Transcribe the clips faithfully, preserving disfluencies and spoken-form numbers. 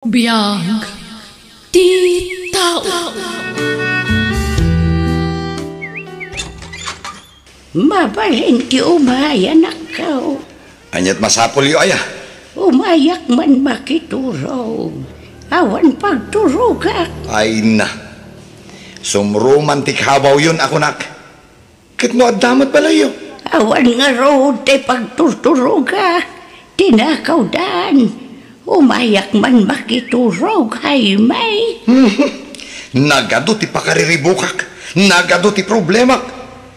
Biag ti tao. Mabalin ti umay, anakko. Ania't masapulyo, aya? Umayak man makiturog. Awan pagturogak. Ay na. Sumruman ti kabawyon a kunak. Ket no adda met balayyo? Awan ngarud ti pagturturogak. Tinakawdan. Umayak man makiturog, Jaime. Nagadu ti pakariribukak. Nagadu ti problemak.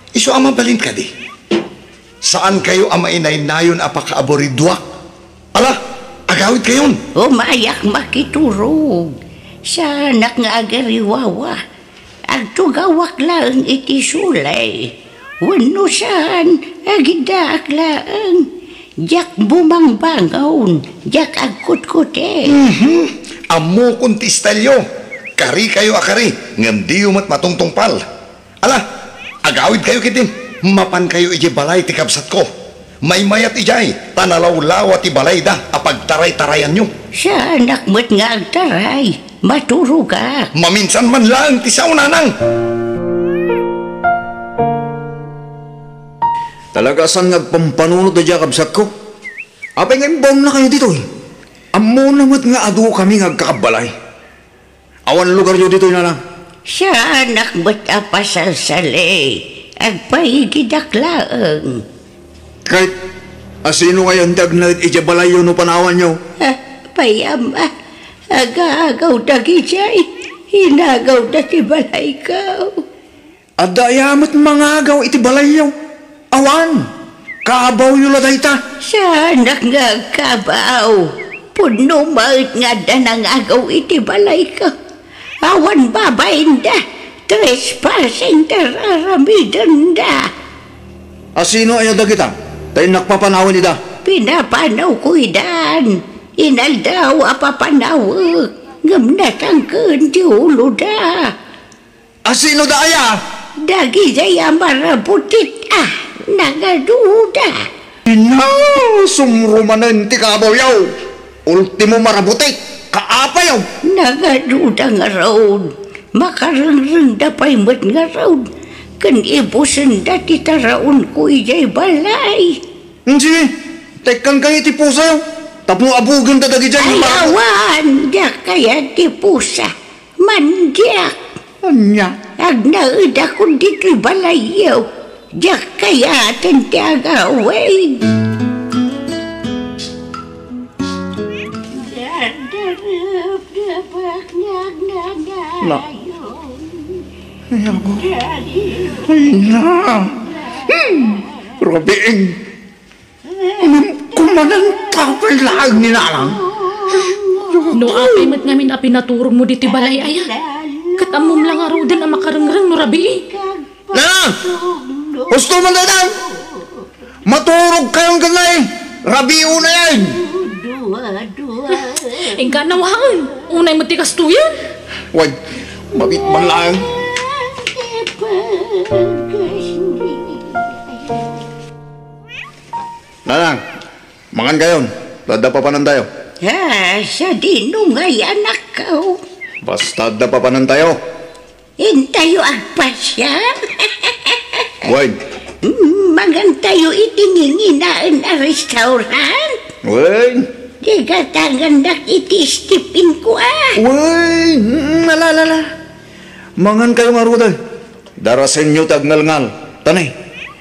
Isu a mabalin kadi. Saankayo a mainaynayon a pakaaburiduak. Ala, agawidkayon. Umayak makiturog. Saanak nga agariwawa. Agtugawak laeng iti sulay. Wenno saan, agidaak laeng. Diak bumangbangon, diak agkutkutek. Mhm. Ammokon ti istelyo. Karikayo a kari, ngem diyo met matungtungpal. Ala, agawidkayo ketdin. Mapankayo idiay balay ti kabsatko. Maymayat idiay, ta nalawlawa ti balayda a pagtaraytarayanyo. Saanak met nga agtaray. Maturogak. Maminsan man laeng ti sao, nanang. Talaga a saan nga agpampanunot daydiay a kabsatko? Apay nga imbaonnakayo ditoy? Ammona met nga adukami nga agkakabbalay. Awan lugaryo ditoy, nanang. Saanak met a pasalsali. Agpaigidak laeng. Ket asino ngayon ti agnaed idiay balayyo no panawanyo? Ah, pay, ama, agaagaw dagidiay. Inagawda ti balayko. Adda aya met mangagaw iti balayyo? Awan. Kabawyo la dayta. Saanak nga agkabaw. Pudno met nga adda nangagaw iti balayko. Awan babainda. Trespassing ti raramidenda. Asino aya dagita? Ta innak papanawen ida. Pinapanawko idan. Inaldaw a papanawek. Ngem natangken ti uloda. Asino da aya? Dagidiay a marabutit a nangaduda. Ina, sumrumanen ti kabawyo. Ultimo marabutit, kaapayo. Nangaduda ngarud. Makarengrengda pay met ngarud. Ken ibusenda ti taraonko idiay balay. Sige, tekkankayo iti pusayo. Tapno abugenda dagidiay. Ay, awan, diak kayat ti pusa. Mandiak. Ania? Agnaedakon ditoy balayyo. Diak kayaten ti agawid. Na. Ay, apo. Ay, na. Hmm. Rabiin. Ngem kumananta pay laeng ni nanang. No apay met ngamin a pinaturogmo ditoy balay aya? Ket ammom la ngaruden a makarengreng no rabii. Nanang! Husto man daytan! Maturogkayon ken nay, rabiion ayan! Inka nawaen, unay met ti kastoyen. Wen, mabit man laeng. Nanang, mangankayon. Ta adda papanantayo. Ah, sadino ngay, anakko? Basta adda papanantayo. Intayo agpasiar? Wen. Mm, mangantayo iti nginginaen a restaurant? Wen. Digatangannak iti istipinko, ah. Wen. Mm, ala, ala, ala. Mangankayo ngaruden. Darasenyo ti agngalngal. Ta ne,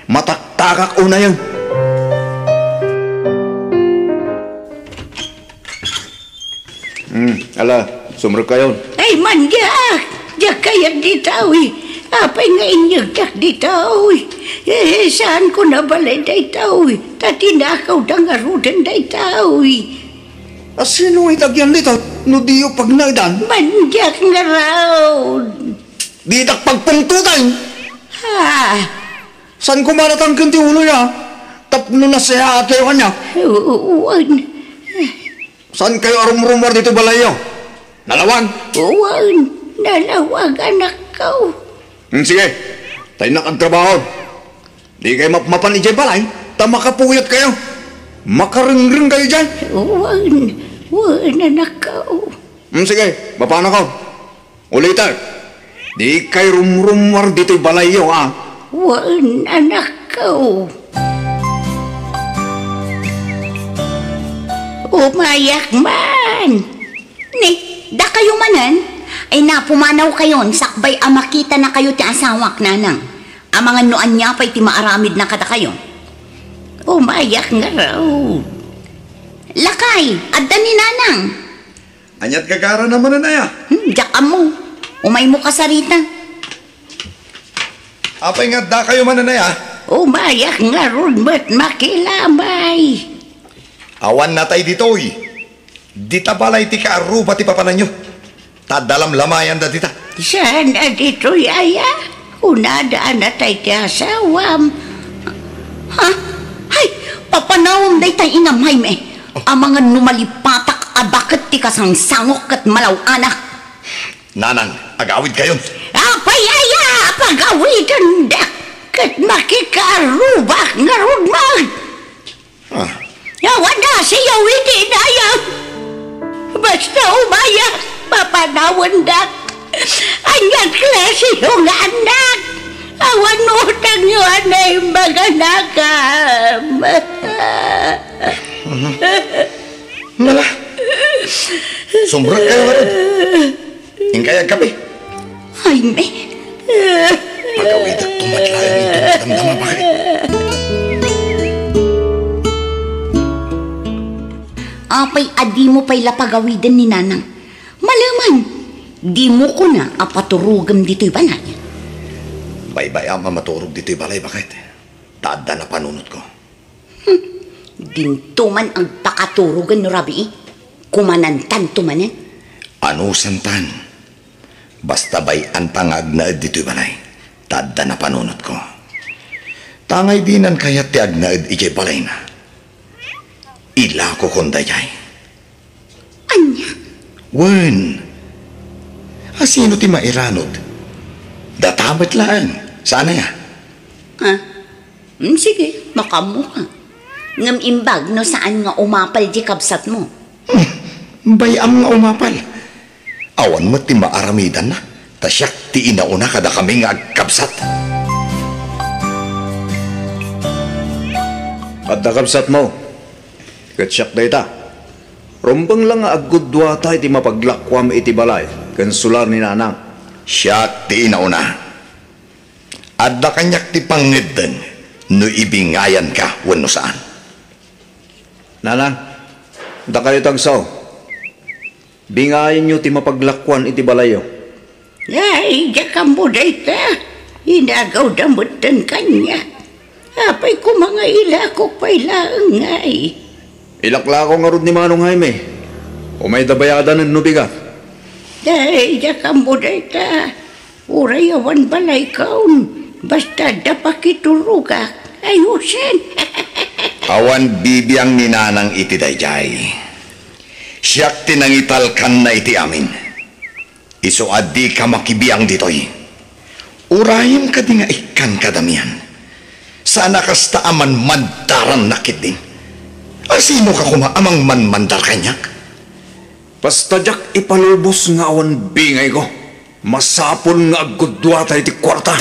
mataktakak unayen. Hmm, ala, sumrekkayon. Ay, mandiak! Diak kayat ditoy. Apay nga inyegdak ditoy? Eh, saanko nabalay daytoy. Ta tinakawda ngaruden daytoy. Asino nga itagyan dita no diyo pagnaedan? Mandiak ngarud. Ditak pagpungtotan. Ha? Saan ko maratangken ti uloya? Tapno nasayaat kayo kanya? Wen. Saan kayo arumrumar dito balayyo? Nalawag? Wen, nalawag, anakko. Hmm, sige. Tayo nakagtrabaho. Di kayo mapmapan idiay balay, ta makapuyat kayo. Makarengreng kayo dyan. Wen, wen, anakko. Hmm, sige, mapanakon. Ulitek, dikay rumrummuar ditoy balayyo, a? Wen, anakko. Umayak man. Ni, dakayo manen? Ay, napumanawkayon, sakbay a makitanakayo ti asawak, nanang. Amangan no ania pay ti maaramidna kadakayo. Umayak ngarud. Lakay, adda ni nanang. Aniat gagarana manen aya? Hmm, diak ammo. Umaymo kasarita. Apay nga addakayo manen aya? Umayak ngarud met makilamay. Awan natay ditoy. Dita balay ti kaarruba ti papananyo. Ta adda lamlamayanda dita. Saan a ditoy aya? Kunada a natay ti asawam. Ha? Hay, papanawem dayta inam, Jaime. Amangan no malipatak a baket ti kasangsangok ket malaw-anak. Nanang, agawidkayon. Apay aya a pagawidendak ket makikaarrubak ngarud met? Ah. Awan a siyaw iti dayag. Basta umayak, papanawendak. Ania klasiyo nga annak? Awan utangyo a naimbag a nakam. Nala, sumrekkayo ngarud. Inkay agkape. Jaime. Agawidakto met laeng iti madamdama, bakit? Apay a dimo pay la pagawiden ni nanang? Malemen, dimo kuna a paturogem ditoy balay? Baybay-am a maturog ditoy balay, bakit? Ta adda napanunotko. Hmm. Dinto man agpakaturogen no rabii, kumanantanto manen. Anusantan, basta bay-an ta nga agnaed ditoy balay, ta adda napanunotko. Tangay dinan kayat ti agnaed idiay balayna. Ilakokon daydiay. Ania? Wen, a sino ti mairanod? Data met laeng. Saan aya? Ha? Hmm, sige, makaammoka. Ngem imbag no saan nga umapal di kabsatmo. Hmm, bay-am nga umapal. Awan met ti maaramidanna, ta siak ti inauna kadakami nga agkabsat. Adda kabsatmo, ket siak dayta. Rumbeng la nga aggudduata iti mapaglakuam iti balay ken sular ni nanang. Siak ti inauna. Adda kaniak ti pangngeddeng no ibingayanka wenno saan. Nanang, dakayo ti agsao. Bingayenyo ti mapaglakuan iti balayyo. Ay, diak ammo dayta. Inagawda metten kaniak. Apay koma nga ilakok pay laeng ngay? Ilaklako ngarud ni Manong Jaime. Umayda bayadanen no bigat. Ay, diak ammo dayta. Uray awan balaykon, basta adda pakiturogak. Ayusen. Awan bibiang ni Nanang iti daydiay. Siak ti nangitalkanna iti amin. Isu a dika makibiang ditoy. Urayem kadi nga ikkan kadamian. Saan a kasta a manmandarannak ketdi. A sinoka koma a mangmanmandar kaniak? Basta diak ipalubos nga awan bingayko. Masapul nga aggudduata iti kuarta.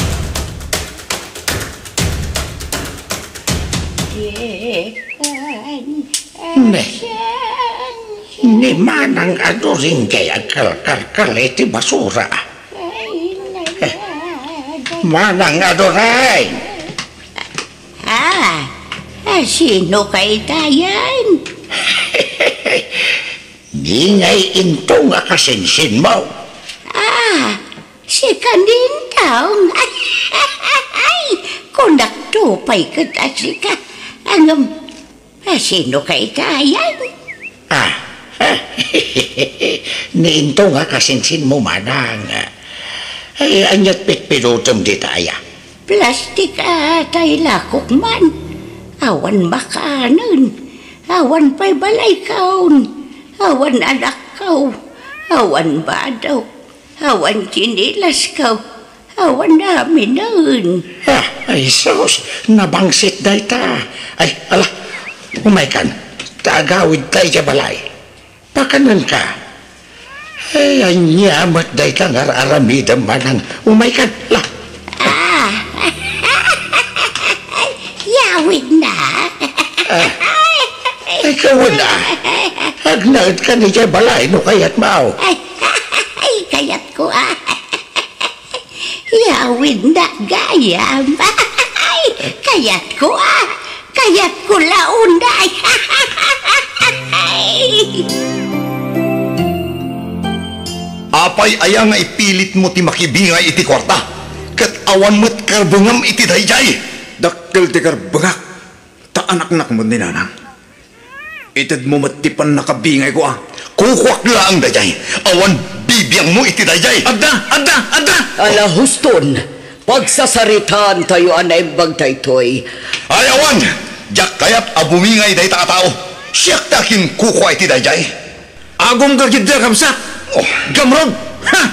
Ne, ni Manang a Doring kay agkalkalkal iti basura. Manang a Doring! Ah, ah, sino kay tayan? Dingay into nga kasinsinmo. Ah, sika Nintong. Ay, kunakto pay ket a sika. Ngem, ah, sino kay tayan? Ah, ni into nga kasinsinmo, Manang. Ay, aniat pitpidutem dita aya? Plastik a tay lakok man. Awan makanen. Awan pay balaykaon. Awan anakko. Awan badok. Awan tsinelas ko. Awan aminen. Ah, ay sus, nabangsit dayta. Ay, ala, umaykan. Ta agawidta idiay balay. Pakanenka. Ay, ania met dayta nga ar-aramidem, manang? Umaykan, la. Ah. Yawidna. Ah. Ay, kawan, ah. Agnaedkan idiay balay no kayatmo. Ay, ay, kayatko, ah. Yawidna gayam. Ay, kayatko, ah. Kayatko la unay. Apay aya nga ipilitmo ti makibingay iti kuarta, ket awan met karbengam iti daydiay? Dakkel ti karbengak, ta anaknak met ni nanang. Itedmo met ti pannakabingayko, a. Kukuak laeng daydiay. Awan bibiangmo iti daydiay. Adda! Adda! Adda! Ala, huston! Pagsasaritaantayo a naimbag daytoy. Ay, awan! Diak kayat a bumingay dayta a tao. Siak ti akinkukua iti daydiay. Agum ka gidda, kabsat! Oh. Gamrod! Ha!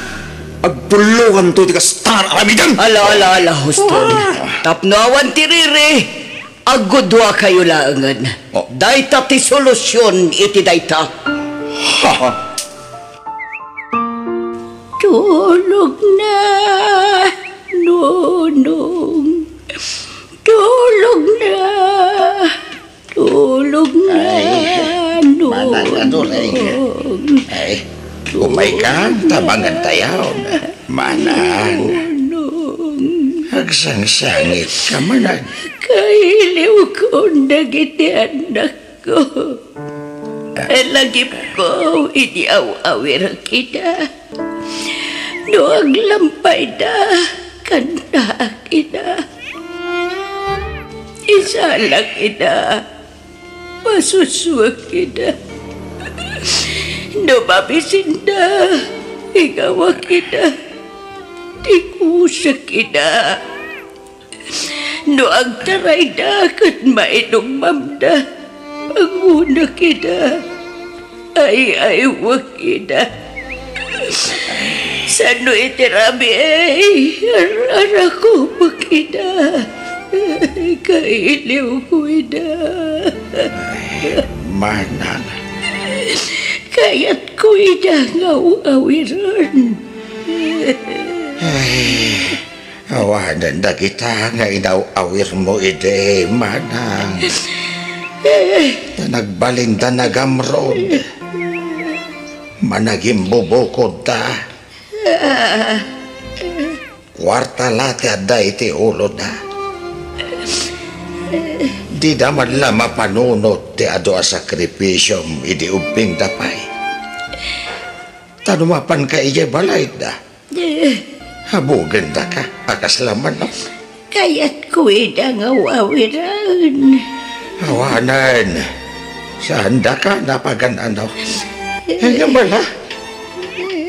Agpullokanto ti kasta nga aramiden! Ala, ala, ala, huston. Ah. Tapno awan ti riri, aggudua kayo laengen. Oh. Dayta ti solusion iti dayta. Ha! Tulogna, Nonong. Tulogna. Tulogna, Ay, Nonong. Manang Adoring. Ay, umaykan, tabangan tayo. Manang. Nonong. Agsangsangit ka, manang. Kailiwkon dagiti annakko. Talagipko idi aw-awirek ida. No aglampayda, kantaak ida. Isalak ida. Pasusuak ida. No mabisinda, igawak ida. Tikusak ida. No agtarayda ket mainumamda, pangunak ida, ay-aywek ida. Sano iti rabii, ar-arakubek ida, kailiwko ida. Ay, manang. Kayatko ida nga aw-awiren. Ay, Awanen dagita nga inaw-awirmo idi, manang. Ta nagbalinda nagamrod. Managimbubukodda. Kuarta la ti adda iti uloda. Dida man la mapanunot ti adu a sakripisiom idi ubbingda pay. Ta no mapanka idiay balayda, Eh. Habugendaka a kasla manok. Kayatko ida nga aw-awiren. Awanen. Saandaka napagan-ano. Eh. Ay, nga bala.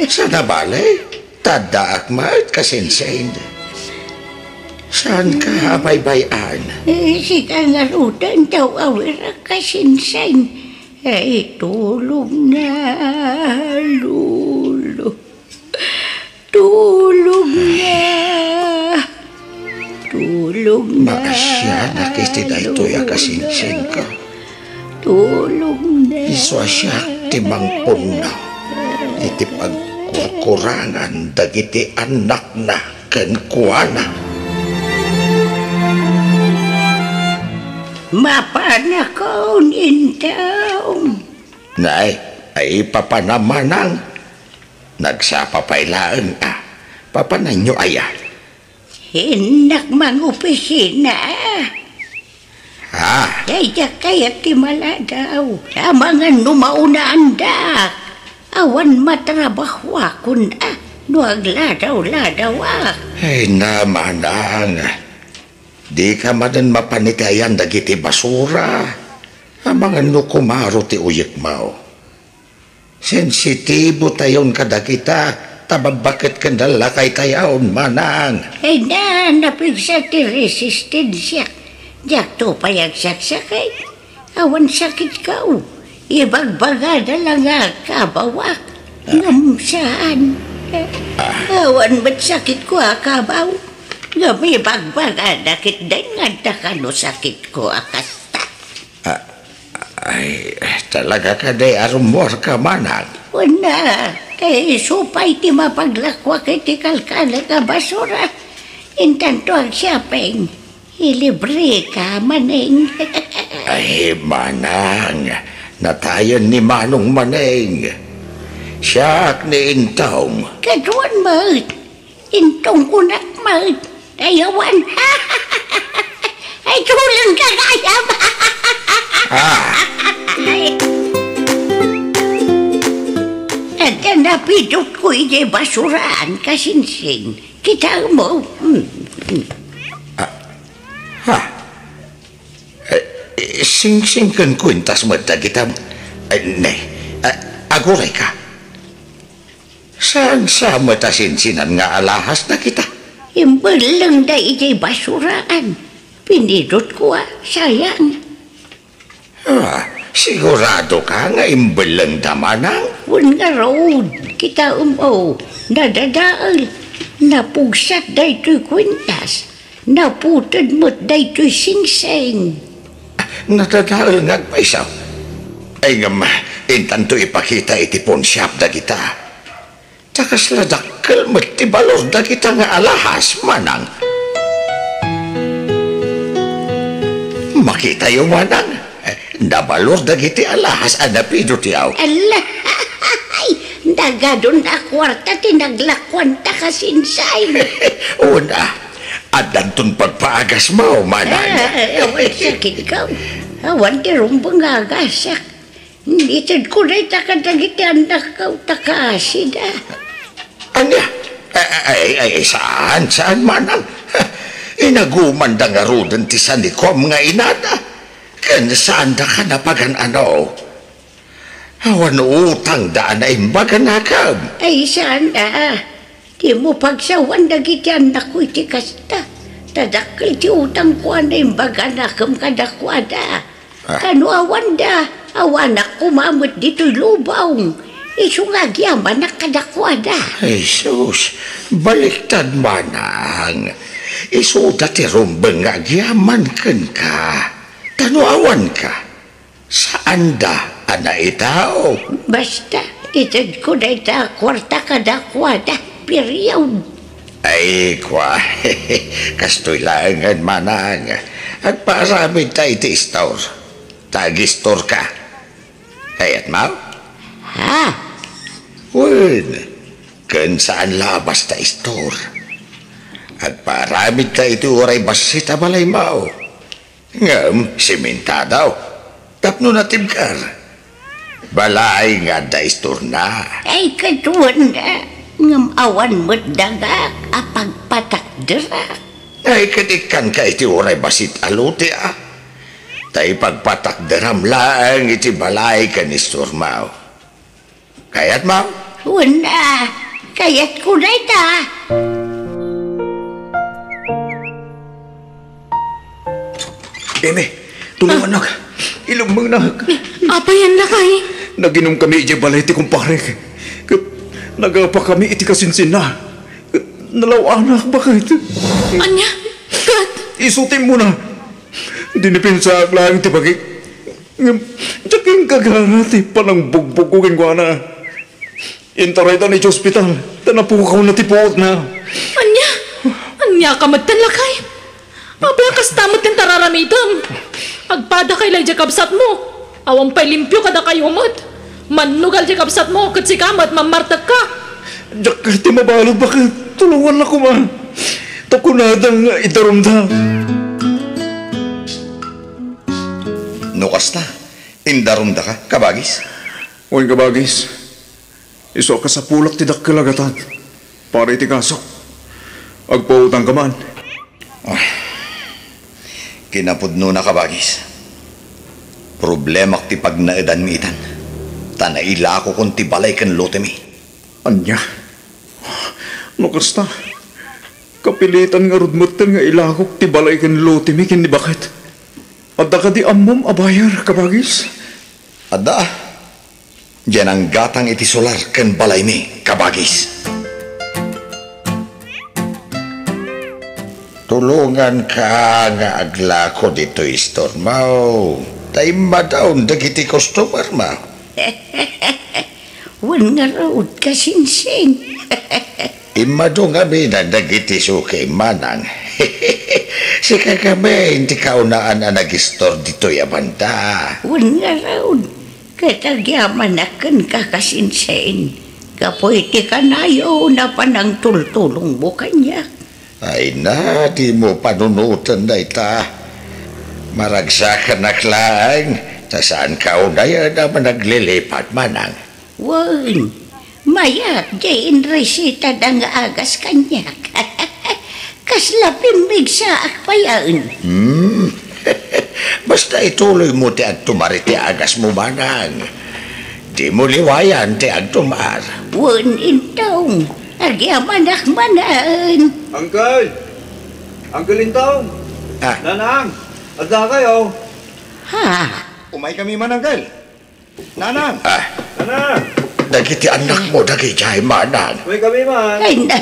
Sana bale, taddaak met kasinsin. Saanka a baybay-an? Eh, sika ngaruden ti aw-awirak kasinsin. Ay, tulogna, Lolo. Tulogna. Tulogna. Maasianak iti daytoy a kasinsinka. Tulogna. Isu a siak ti mangpunnaw iti pagkurkurangan dagiti annakna kenkuana. Mapanakon intaw. Nay, ay papanam manang. Nagsapa pay laeng a. Papananyo aya? Innak mangopisina. Ha? Daydiak kayat ti maladaw. Amangan no maunaandak. Awan matrabahuakon a no agladaw-ladawak. Ay na, manang. Dika manen mapan iti ayan dagiti basura. Amangan no kumaro ti uyekmo. Sensitibotayon kadagita, ta babbaket ken lakaytayon, manang. Ay na, napigsa ti resistensiak. Diakto pay agsaksakit. Awan sakitko. Ibagbagada la nga kabawak. Ah. Ngem saan. Ah. Awan met sakitko a kabaw. Ngem ibagbagada ketdin nga adda kano sakitko a kasta. Ah, Ay, talaga kadi a rummuarka, manang? Wen a, ta isu pay ti mapaglakuak iti kalkalek a basura. Intanto agshopping, ilibreka, Maneng. Ay, manang, natayen ni Manong Maneng. Siak ni Intong. Kaduan met. Intong kunak met, ay awan. Ay, tuleng ka gayam. Ah. Ay. Adda napidutko idiay basuraan, kasinsing. Kitaem mo? Hmm. Ah. Ha? Eh, eh, singsing ken kuentas met dagita. Eh, ne. Ah, agurayka. Saan sa met a sinsinan nga alahas dagita? Imbellengda idiay basuraan. Pinidutko a, sayang. Ah, sigurado ka nga imbellengda, manang? Wen ngarud, kitaem, o, nadadael. Napugsat daytoy kuentas. Naputed met daytoy singsing. Nadadael nga agpayso. Ay ngem, intanto ipakita iti pawnshop dagita. Ta kasla dakkel met ti balor dagita nga alahas, manang. Makitayo, manang. Nabalor dagiti alahas a napidutyo. Ala, nagadun a kuarta ti naglakuanta, kasinsing. Wen a, addanton pagpaagasmo, manang. Ah, awan sakitko. Awan ti rumbeng nga agasak. Itedko dayta kadagiti annakko ta kaasida. Ania? Ay, ay, ay, ay, saan, saan, manang? Inagumanda ngaruden ti sanikuam nga inada. Ken saandaka napagan-ano? Awan utangda a naimbag a nakam. Ay, saan a? Dimo pagsawan dagiti annakko iti kasta. Ta dakkel ti utangko a naimbag a nakam kadakuada. Ah. Ta no awanda, awanak koma met ditoy lubong. Isu nga agyamanak kadakuada. Ay, sus, baliktad, manang. Isuda ti rumbeng nga agyaman kenka. Ta no awanka, saanda a naitao. Basta, itedko dayta a kuarta kadakuada, period. Ay, kua, kastoy laengen, manang. Agpaaramidta iti istor. Ta agistorka. Kayatmo? Ha? Wen, ken saan la a basta istor. Agpaaramidta iti uray bassit a balaymo. Ngem simintado tapno natibker. Balay nga adda istorna. Ay, kaduan, ngem awan met dagak a pagpatakderak. Ay, ket ikkanka iti uray bassit a lote, a. Ta ipagpatakderam laeng iti balay ken istormo. Kayatmo? Wen a, kayatko dayta. Eme, tulongannak. Ilummengnak. Apay, lakay? Naginomkami idiay balay ti kumparek. Ket nagapakami iti kasinsinna. Ket nalaw-anak, baket. Ania? Ket? Isu ti immuna. Dinipensaak laeng ti bagik. Ngem, diak inkagana ti panangbugbugko kenkuana. Intarayda idiay ospital, ta napukawna ti puotna. Ania? Ania ka metten, lakay? Apay a kasta met ti tararamitem? Agpadakay la idiay kabsatmo. Awan pay limpio kadakayo met. Mannugal idiay kabsatmo, ket sika met, mammartekka. Diak ti mabalud, baket. Tulongannak koma. Ta kunada nga idarumda. No kasta, indarumdaka, kabagis? Wen, kabagis. Isu a kasapulak ti dakkel a gatad para iti kasok. Agpautangka man. Ah, kinapudnona, kabagis. Problemak ti pagnaedanmi itan. Ta nailakokon ti balay ken lotemi. Ania? No kasta, kapilitan ngarud metten nga ilakok ti balay ken lotemi ken ni baket. Adda kadi ammom a buyer, kabagis? Adda. Diay nanggatang iti solar ken balaymi, kabagis. Tulonganka nga aglako ditoy istormo, ta Immadaon dagiti customer-mo. Wen ngarud, kasinsin. Immadu ngamin dagiti suki, manang. Sika ngamin ti kaunaan a nagistor ditoy a banda. Wen ngarud, ket agyamanak kenka, kasinsin, gapu iti kanayon a panangtultulongmo kaniak. Ay na, dimo panunoten dayta. Maragsakanak laeng, ta saanka unayen a managlilipat, manang. Wen, mayat diay inresitada nga agas kaniak. Kasla pimmigsaak payen. Hmm. Basta ituloymo ti agtumar iti agasmo, manang. Dimo liwayan ti agtumar. Wen, Intong. Agyamanak manen. Uncle! Uncle Intong! Ah. Nanang! Adda kayo? Ha? Umaykami man, Uncle. Nanang! Ah. Nanang! Dagiti annakmo, dagidiay, manang. Umaykami man. Ay, na,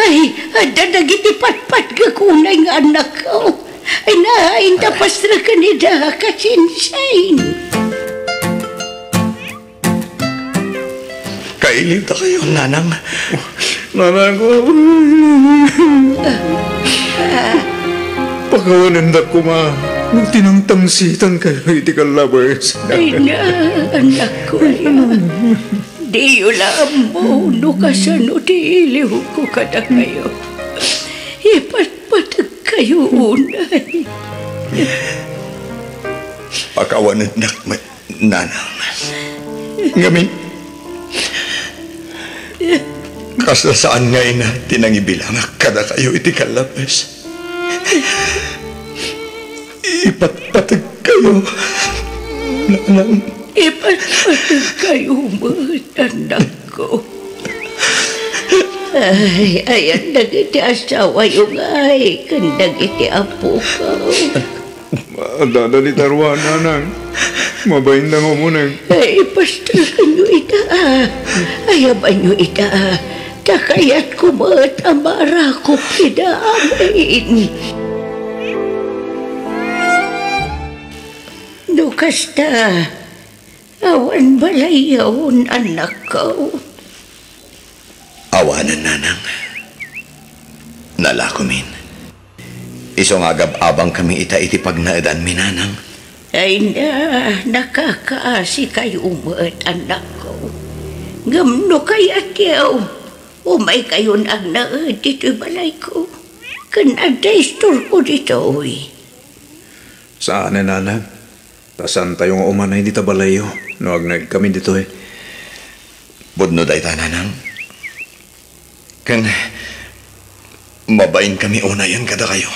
ay, adda dagiti patpatgek unay nga annakko. Ay, na, inta, ah, pastreken ida, kasinsin. Kailiwta kayo, Nanang. Nanang ko. Pakawanendak koma no tinangtangsitankayo iti kallabes. Ay na, annakko aya. Diyo la ammo no kasano ti iliwko kadakayo. Ipatpategkayo unay. Pakawanendak met, Nanang. Ngamin, kasla saan nga ina ti nangibilangak kadakayo iti kallabes. Ipatpategkayo, Nanang. Ipatpategkayo met, annakko. Ay, ayan dagiti asawayo ngay ken dagiti apokayo. Adda dagita ruar, Nanang. Mabainda nga umuneg. Ay, pastekenyo ida, a. Ayabanyo ida, a. Ta kayatko met a marakop ida amin. No kasta, awan balayyon, annakko. Awanen, Nanang. Nalakomin. Isu nga agab-abangkami ita iti pagnaedanmi, Nanang. Ay na, nakakaasikayo met, annakko. Ngem no kayatyo, umaykayon agnaed ditoy balayko. Ken adda istorko ditoy. Saan, Nanang. Ta saantayo nga umanay dita balayyo no agnaedkami ditoy. Pudno dayta, Nanang. Ken mabainkami unayen kadakayo.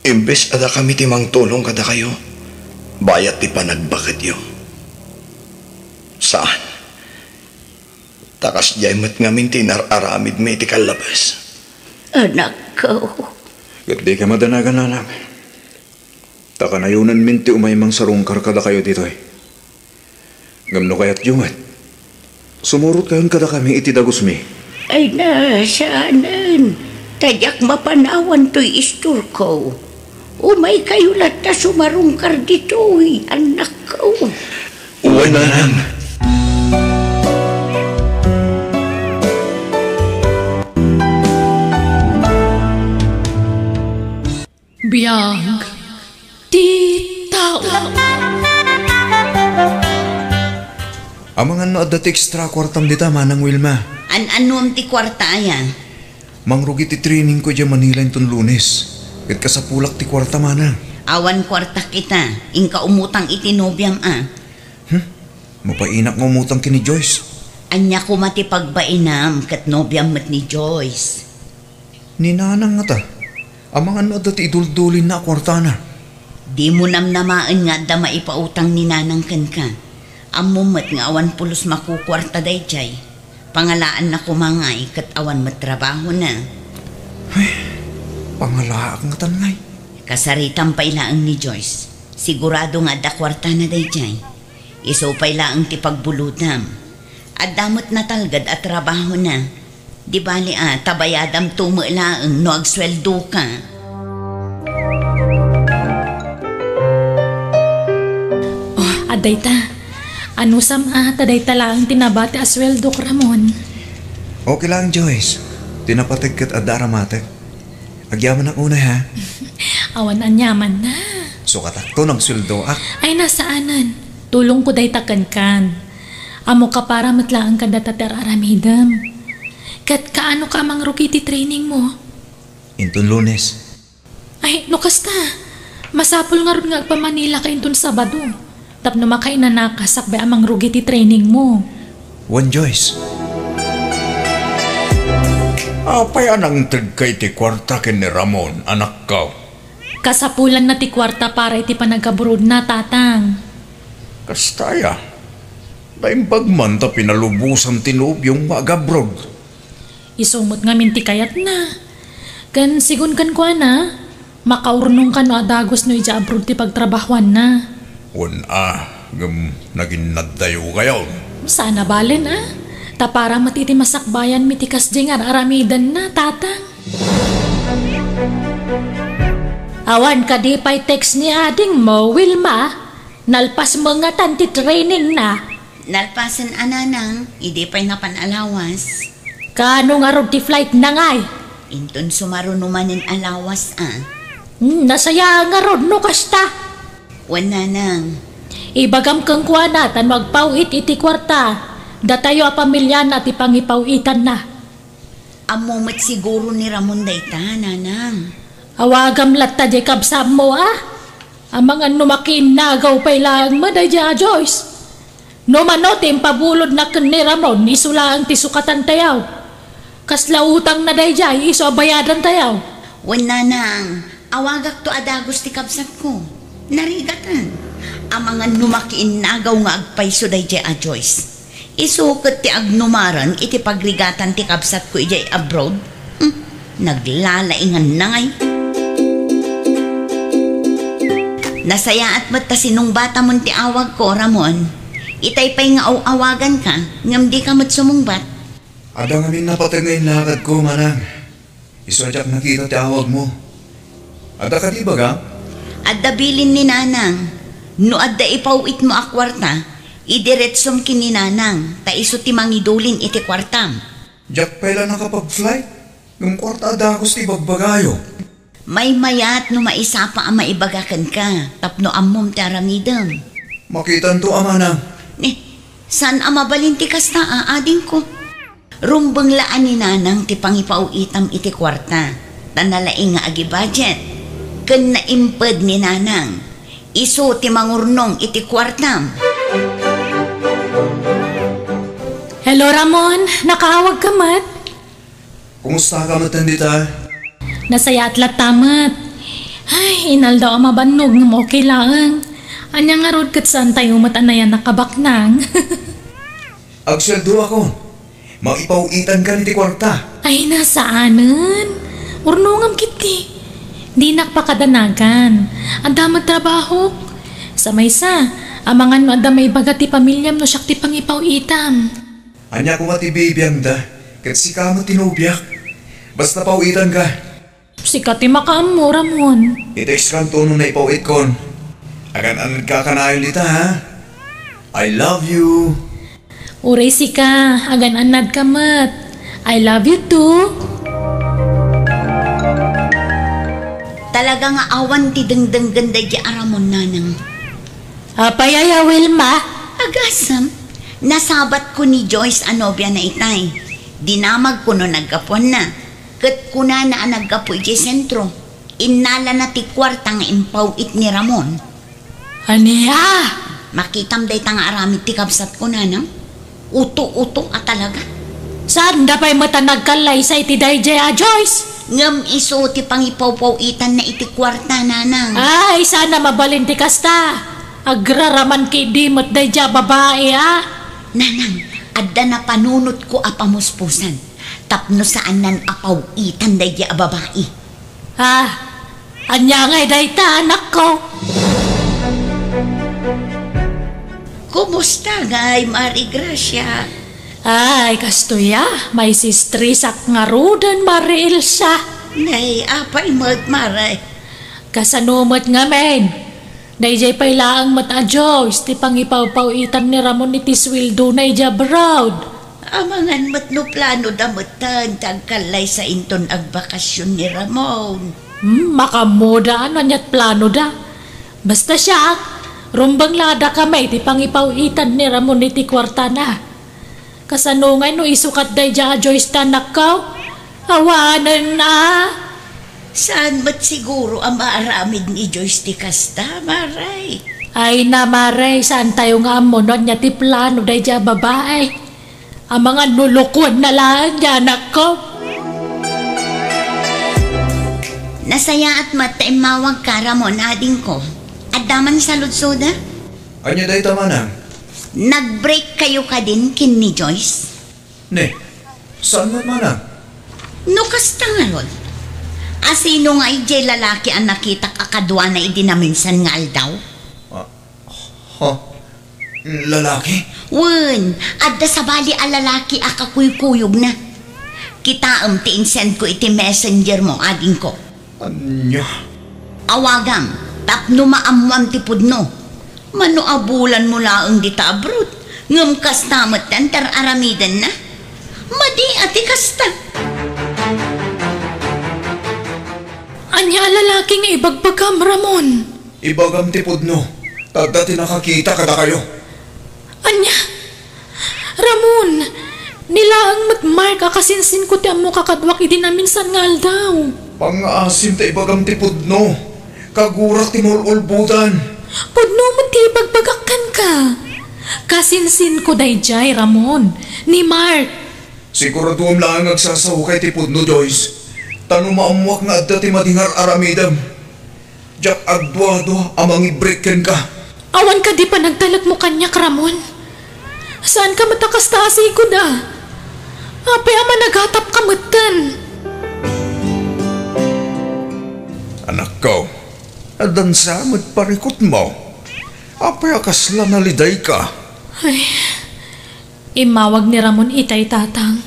Imbes a dakami ti mangtulong kadakayo, bayat ti panagbaketyo. Saan. Ta kasdiay met ngamin ti inar-aramidmi iti kallabes. Anakko. Ket dika madanagan, Nanang. Ta kanayonenmin ti umay mangsarungkar kadakayo ditoy. Ngem no kayatyo met, sumurotkayon kadakami iti dagusmi. Ay na, saanen. Ta diak mapanawan toy istorko. Umaykayo latta sumarungkar ditoy, annakko. Wen, Nanang. Biag ti tao. Amangan no adda ti extra kuartam dita, Manang Wilma? An-anom ti kuarta aya? Mangrugi ti trainingko idiay Manila inton Lunes. Ket kasapulak ti kuarta, Manang. Awan kuartak ita. Inka umutang iti nobiam a. Hmm? Mabainak nga umutang ken ni Joyce. Ania koma ti pagbainam ket nobiam met ni Joyce? Ni Nanang ngata, amangan no adda ti iduldulinna a kuartana. Dimo namnamaen nga adda maipautang ni Nanang kenka. Ammom met nga awan pulos makukuarta daydiay. Pangalaanna koma ngay ket awan met trabahona. Ay, pangalaak ngatan ngay. Kasaritam pay laeng ni Joyce. Sigurado nga adda kuartana daydiay. Isu pay laeng ti pagbulodam. Adda met natalged a trabahona. Di bali a, ta bayadamto met laeng no agsueldoka. Dayta, anusam a ta dayta laeng ti nabati a sueldok, Ramon? Okay laeng, Joyce. Ti napateg ket adda aramatek. Agyamanak unay, ha? Awan aniamanna. Sukatakto no agsueldoak. Ay, saanen. Tulongko dayta kenkan. Ammoka para met laeng kadata ti ar-aramidem. Ket kaanoka a mangrugi ti trainingmo? Inton Lunes. Ay, no kasta, masapul ngarud nga agpamanilaka inton Sabado, tapno makainanaka sakbay a mangrugi ti trainingmo. Wen, Joyce. Apay a nangtedka iti kuarta ken ni Ramon, anakko? Kasapulanna ti kuarta para iti panagabrodna, Tatang. Kasta aya? Naimbag man ta pinalubosan ti nobiom nga agabroad. Isu met ngamin ti kayatna. Ken sigun kenkuana, makaurnongka no adagusno idiay abroad ti pagtrabahuanna. Wen a, ngem naginnaddayo gayon. Saan a balen a. Ta para met iti masakbayanmi ti kasdiay nga ar-aramidenna, Tatang. Awan kadi pay text ni adingmo, Wilma? Nalpas met ngatan ti trainingna? Nalpasen a, Nanang, idi pay napan a lawas. Kaano ngarud ti flightna ngay? Inton sumaruno manen a lawas a. Hmm, nasayaat ngarud no kasta. Wen, Nanang. Ibagam kenkuana ta no agpaw-it iti kuarta, datayo a pamiliana ti pangipaw-itanna. Ammo met siguro ni Ramon dayta, Nanang. Awagam latta diay kabsatmo a. Amangan no makiinnagaw pay laeng met daydiay a Joyce. No mano ti impabulodna ken ni Ramon, isu laeng ti sukatantayo. Kasla utangna daydiay, isu a bayadantayo. Wen, Nanang, awagakto a dagus ti kabsatko. Narigatan. Amangan no makiinnagaw nga agpayso daydiay a Joyce. Isu ket ti agnumaran iti pagrigatan ti kabsatko idiay abroad. Hmm, naglalainganna ngay. Nasayaat met ta sinungbatamon ti awagko, Ramon. Itay pay nga aw-awaganka, ngem dika met sumungbat. Adda ngamin napateg nga inlakadko, manang. Isu a diak nakita ti awagmo. Adda kadi ibagam? Adda bilin ni Nanang. No adda ipaw-itmo a kuarta, idiretsom ken ni Nanang, ta isu ti mangidulin iti kuartam. Diak pay la nakapag-flight, ngem kuarta a dagus ti ibagbagayo. Maymayat no maisapa a maibaga kenka, tapno ammom ti aramidem. Makitanto a, manang. Ni, saan a mabalin ti kasta a, adingko? Rumbeng la a ni Nanang ti pangipaw-itam iti kuarta, ta nalaing nga agibudget. Ken naimped ni Nanang, isu ti mangurnong iti kuartam. Hello, Ramon. Nakaawagka met? Kumustaka met dita? Nasayaat latta met. Ay, inaldaw a mabannog ngem okay laeng. Ania ngarud ket saantayo met a nayanak a baknang? Agsueldoakon. Mangipaw-itankan iti kuarta. Ay, saanen. Urnongam ketdi. Dinak pakadanagan. Adda met trabahok. Sa maysa, amangan no adda maibaga ti pamiliam no siak ti pangipaw-itam. Ania koma ti bibiangda, ket sika met ti nobiak. Basta paw-itanka. Sika ti makaammo, Ramon. I-textkanto no naipaw-itkon. Agan-annadka kanayon dita, ha? I love you. Uray sika, agan-annadka met. I love you too. Talaga nga awan ti dengdenggen daydiay a Ramon, nanang. Apay aya, Wilma? Agasem, nasabatko ni Joyce a nobiana itay. Dinamagko no naggapuanna. Ket kunana a naggapu idiay sentro, innalana ti kuarta nga impaw-it ni Ramon. Ania? Makitam dayta nga aramid ti kabsatko, nanang. Uto-uto a talaga. Saanda pay met a nagkallaysa iti daydiay a Joyce? Ngem isu ti pangipawpaw-itanna iti kuarta, nanang. Ay, saan a mabalin ti kasta. Agraraman ketdi met daydiay a babai, a? Nanang, adda napanunotko a pamuspusan. Tapno saannan a paw-itan daydiay a babai. Ah, ania ngay dayta, anakko? Kumusta ngay, Mari Gracia? Ay, kastoy a, maisistresak ngaruden, Mari Elsa. Nay, apay met, Mari? Kasano met ngamin? Daydiay pay laeng met a Joyce ti pangipawpaw-itan ni Ramon iti suweldona idiay abroad. Amangan met no planoda metten ti agkallaysa inton agbakasyon ni Ramon. Hmm, makammoda no aniat planoda. Basta siak, rumbeng la a dakami ti pangipaw-itan ni Ramon iti kuartana. Kasano ngay no isukat daydiay a Joyce ti anakko? Awanen a. Saan met siguro a maaramid ni Joyce ti kasta, Mare? Ay na, Mare, saantayo nga ammo no ania ti plano daydiay a babai. Amangan no lokoenna laeng ti anakko. Nasayaat met ta immawagka, Ramon, adingko. Adda man saludsoda? Ania dayta, manang? Nag-break kayo kadin ken ni Joyce? Ne, saan met, manang? No kasta ngarud, asino ngay diay lalaki a nakitak a kaduana idi naminsan nga aldaw? Ah, ha? Lalaki? Wen, adda sabali a lalaki a kakuykuyogna. Kitaem ti insendko iti messenger mo, adingko. Ania? Awagam tapno maammoam ti pudno. Mano a bulanmo laeng dita abroad, ngem kasta metten ti ar-aramidenna? Madi a ti kasta. Ania a lalaki nga ibagbagam, Ramon? Ibagam ti pudno, ta adda ti nakakita kadakayo. Ania? Ramon, ni laeng met Mark a kasinsinko ti ammoka kaduak idi naminsan nga aldaw. Pangngaasim ta ibagam ti pudno. Kagurak ti maul-ulbodan. Pudno met ti ibagbagak kenka. Kasinsinko daydiay, Ramon, ni Mark. Siguraduem laeng nga agsasao ka iti pudno, Joyce. Ta no maammoak nga adda ti madi nga ar-aramidem, diak agduadua a mangibrek kenka. Awan kadi panagtalekmo kaniak, Ramon? Saanka met a kasta a sigud a. Apay a managatapka metten? Anakko, addan sa met parikutmo. Apay a kasla nalidayka? Ay, immawag ni Ramon itay, Tatang.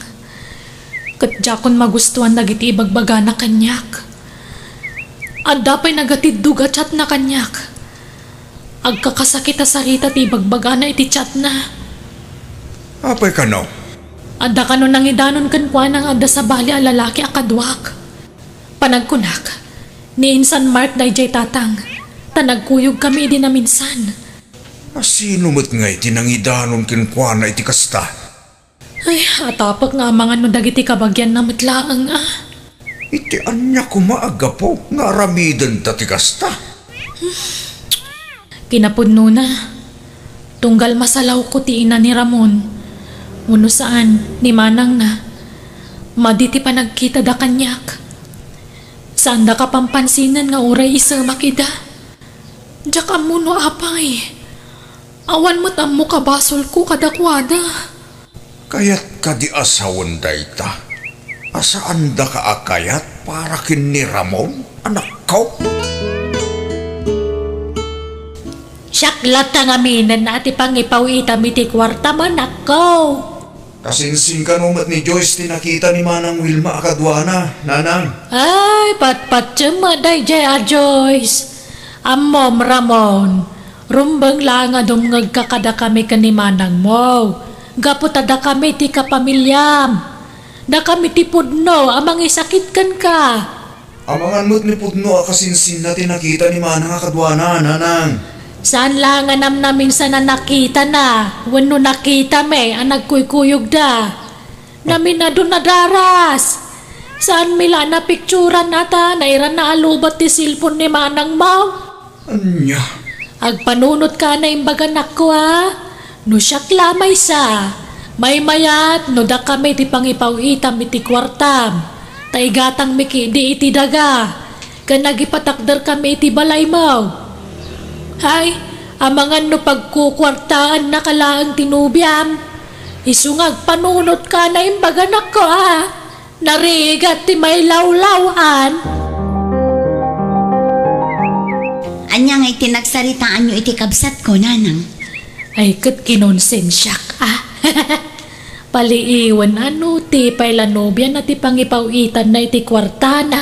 Ket diakon magustuan dagiti ibagbagana kaniak. Adda pay nagatiddog a chatna kaniak. Agkakasakit a sarita ti ibagbagana iti chatna. Apay kano? Adda kano nangidanon kenkuana nga adda sabali a lalaki a kaduak. Panagkunak, ni insan Mark daydiay, Tatang, ta nagkuyogkami idi naminsan. Asino met ngay ti nangidanon kenkuana iti kasta? Ay, atapek nga amangan no dagiti kabagianna met laeng a. Iti ania koma a gapu nga aramidenta ti kasta? Kinapudnona, tunggal masalawko ti ina ni Ramon, wenno saan, ni manangna, madi ti panagkitada kaniak. Saanda kapampansinan nga uray isemak ida. Diak ammo no apay. Awan met ammo kabasolko kadakuada. Kayat kadi a sawen dayta? A saandaka a kayat para ken ni Ramon, anakko? Siak latta ngamin a ti pangipaw-itam iti kuartam, anakko. Kasinsin kano met ni Joyce ti nakita ni Manang Wilma a kaduana, Nanang? Ay, patpatiem met daydiay a Joyce. Ammom, Ramon, rumbeng la nga dumngegka kadakami ken ni manangmo, gapu ta dakami ti kapamiliam. Dakami ti pudno a mangisakit kenka. Amangan met ni pudno a kasinsinna ti nakita ni manang a kaduana, Nanang. Saan la nga namnaminsan a nakitana wenno nakitami a nagkuykuyogda. Naminadon a daras. Saanmi la a napikturan a ta nairanna a lobet ti cellphone ni manangmo. Ania? Agpanunotka a naimbag, anakko, a? No siak la maysa, maymayat no dakami ti pangipaw-itam iti kuartam, ta igatangmi ketdi iti daga, ken agipatakderkami iti balaymo. Hay, amangan no pagkukuartaannaka laeng ti nobiam. Isu nga agpanunotka a naimbag, anakko, a? Narigat ti mailawlaw-an. Ania ngay ti nagsaritaanyo iti kabsatko, Nanang? Ay, ket kinonsensiak, a. Paliiwen a no ti pay la nobiana ti pangipaw-itanna iti kuartana.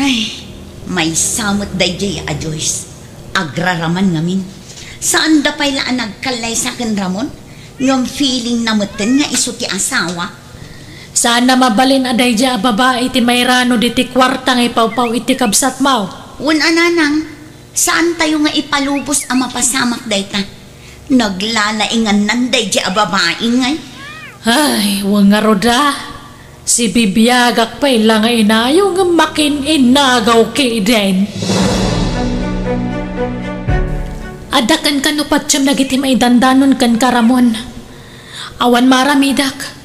Ay, maysa met daydiay a Joyce. Agraraman ngamin. Saanda pay la a nagkallaysa ken Ramon, ngem feeling na metten nga isu ti asawa. Saan a mabalin a daydi a babai ti mairano diti kuarta nga ipawpaw iti kabsatmo. Wen a, nanang, saantayo nga ipalubos a mapasamak dayta. Naglalaingannan daydi a babai ngay. Ay, wen ngarud a. Sibibiagak pay la nga inayo ngem makin-inagaw ketdin. Adda kenka no patiem dagiti maidandanon kenka, Ramon. Awan maaramidak.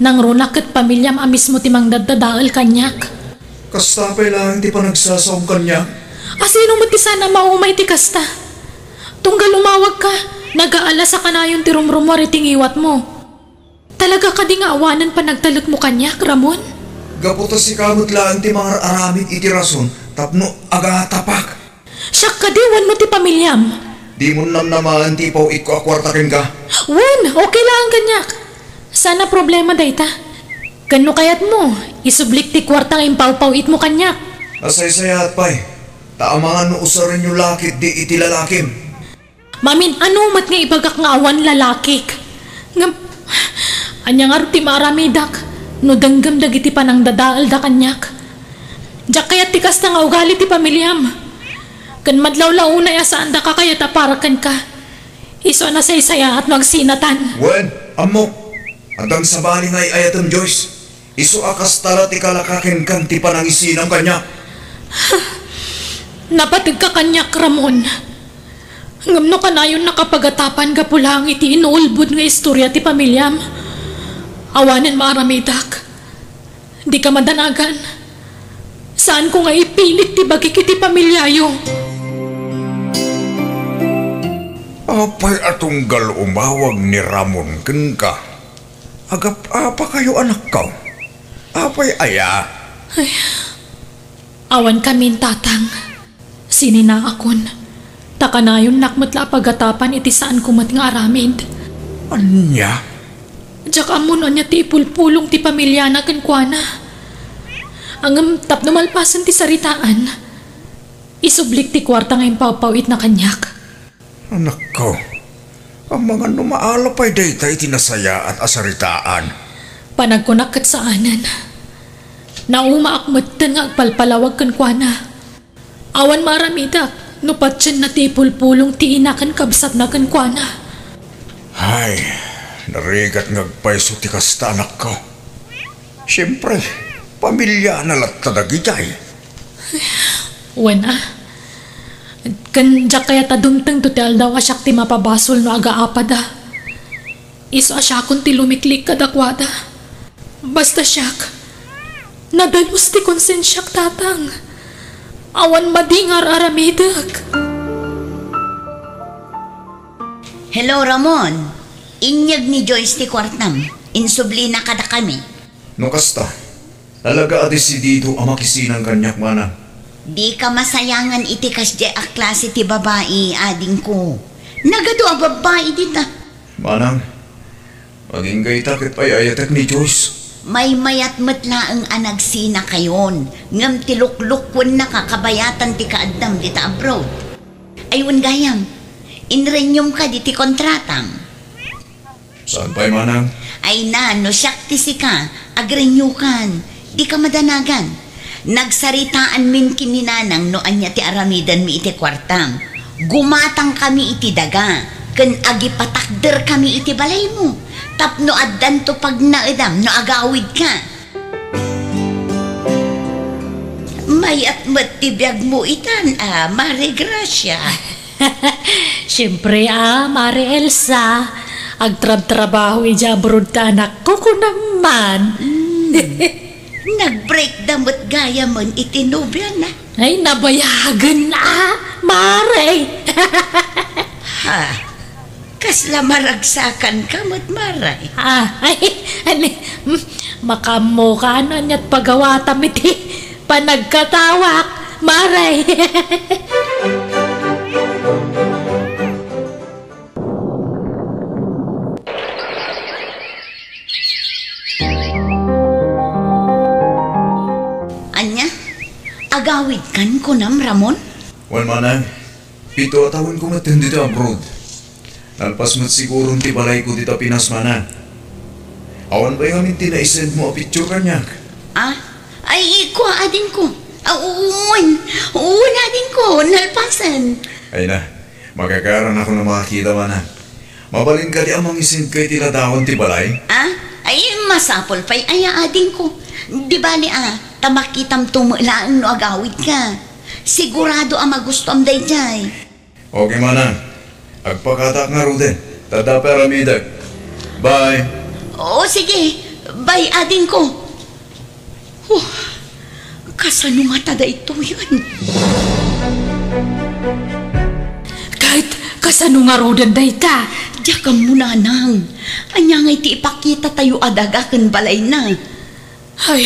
Nangruna ket pamiliam a mismo ti mangdaddadael kaniak. Kasta pay laeng ti panagsasaom kaniak. A sino met ti saan a maumay ti kasta? Tunggal umawagka, nagaalas a kanayon ti rumrumuar iti ngiwatmo. Talaga kadi nga awanen panagtalekmo kaniak, Ramon? Gapu ta sika met laeng ti mangar-aramid iti rason tapno agatapak. Siak kadi wenno ti pamiliam? Dimon namnamaen ti ipaw-itko a kuarta kenka. Wen, okay laeng kaniak. Saan a problema dayta. Ken no kayatmo, isublik ti kuarta nga impawpaw-itmo kaniak. Nasaysayaat pay, ta amangan no usarenyo la ketdi iti lalakim. Mamin-ano met nga ibagak nga awan lalakik. Ngem, ania ngarud ti maaramidak no denggem dagiti panangdadaelda kaniak? Diak kayat ti kasta nga ugali ti pamiliam. Ken madlawlaw unay a saandaka kayat a para kenka. Isu a nasaysayaat no agsinatan. Wen, ammok, addang sabali nga ay-ayatem, Joyce. Isu a kasta la ti kalaka kenka ti panangisinam kaniak. Napategka kaniak, Ramon. Ngem no kanayon nakapagatapan gapu laeng iti inuulbod nga istorya ti pamiliam, awanen maaramidak. Dika madanagan. Saanko nga ipilit ti bagik iti pamiliayo. Apay a tunggal umawag ni Ramon kenka? Agap-apakayo, anakko. Apay aya? Ay, awan kamin, Tatang. Sininaakon. Ta kanayonnak met la a pagatapan iti saanko met nga aramid. Ania? Diak ammo no ania ti ipulpulong ti pamiliana kenkuana. Ngem tapno malpasen ti saritaan, isublik ti kuarta nga impawpaw-itna kaniak. Anakko, amangan no maala pay dayta iti nasayaat a saritaan. Panagkunak ket saanen. Naumaak metten nga agpalpalawag kenkuana. Awan maaramidak no patienna ti ipulpulong ti ina ken kabsatna kenkuana. Ay, narigat nga agpayso ti kasta, anakko. Siempre, pamiliana latta dagidiay. Wen a. Ken diak kayat a dumtengto ti aldaw a siak ti mapabasol no agaapada. Isu a siakon ti lumiklik kadakuada. Basta siak, nadalus ti konsensiak, Tatang. Awan madi nga ar-aramidek. Hello, Ramon. Inyeg ni Joyce ti kuartam. Insublina kadakami. No kasta, talaga a desidido a makisinang kaniak, manang. Dika masayangan iti kasdiay a klase ti babai, adingko. Nagadu a babbai dita. Manang, agingga ita ket ay-ayatek ni Joyce. Maymayat met laeng a nagsinakayon, ngem ti luklukkuennaka kabayatan ti kaaddam dita abroad. Ay, wen gayam, inrenyom kadi ti kontratam? Saan pay, manang? Ay na, no siak ti sika, agrenyokan. Dika madanagan. Nagsaritaanmin ken ni nanang no ania ti aramidanmi iti kuartam. Gumatangkami iti daga, ken agipatakderkami iti balaymo, tapno addanto pagnaedam no agawidka. Mayat met ti biagmo itan a, Mare Gracia. Siempre a, Mare Elsa. Agtrabtrabaho idiay abroad ti anakko, kunam man. Hmm. Nagbreakda met gayamen iti nobiana. Ay, nabayagen a, Mare. Ha? Kasla maragsakanka met, Mare? Ah, ay, ani, mm, makaammoka no aniat pagawatam iti panagkatawak, Mare. Ania? Agawidkan kunam, Ramon? Wen, manang. Pito a tawenko met ditoy abroad. Nalpas met siguron ti balayko dita Pinas, manang. Awan pay ngamin ti naisendmo a picture kaniak? Ah? Ay, kua, adingko. Ah, wen. Wen, adingko. Nalpasen. Ay na, makakaranakon a makakita, manang. Mabalin kadi a mangisend iti ladawan ti balay? Ah? Ay, masapul pay aya, adingko. Di bali, ah, ta makitamto met laeng no agawidka. Sigurado a magustuam daydiay. Okay, manang. Agpakataak ngaruden. Ta adda pay aramidek. Bye. O, sige. Bye, adingko. Huh, kasano ngata daytoyen? Ket kasano ngaruden dayta? Diak ammo, nanang. Ania ngay ti ipakitatayo a daga ken balayna? Ay,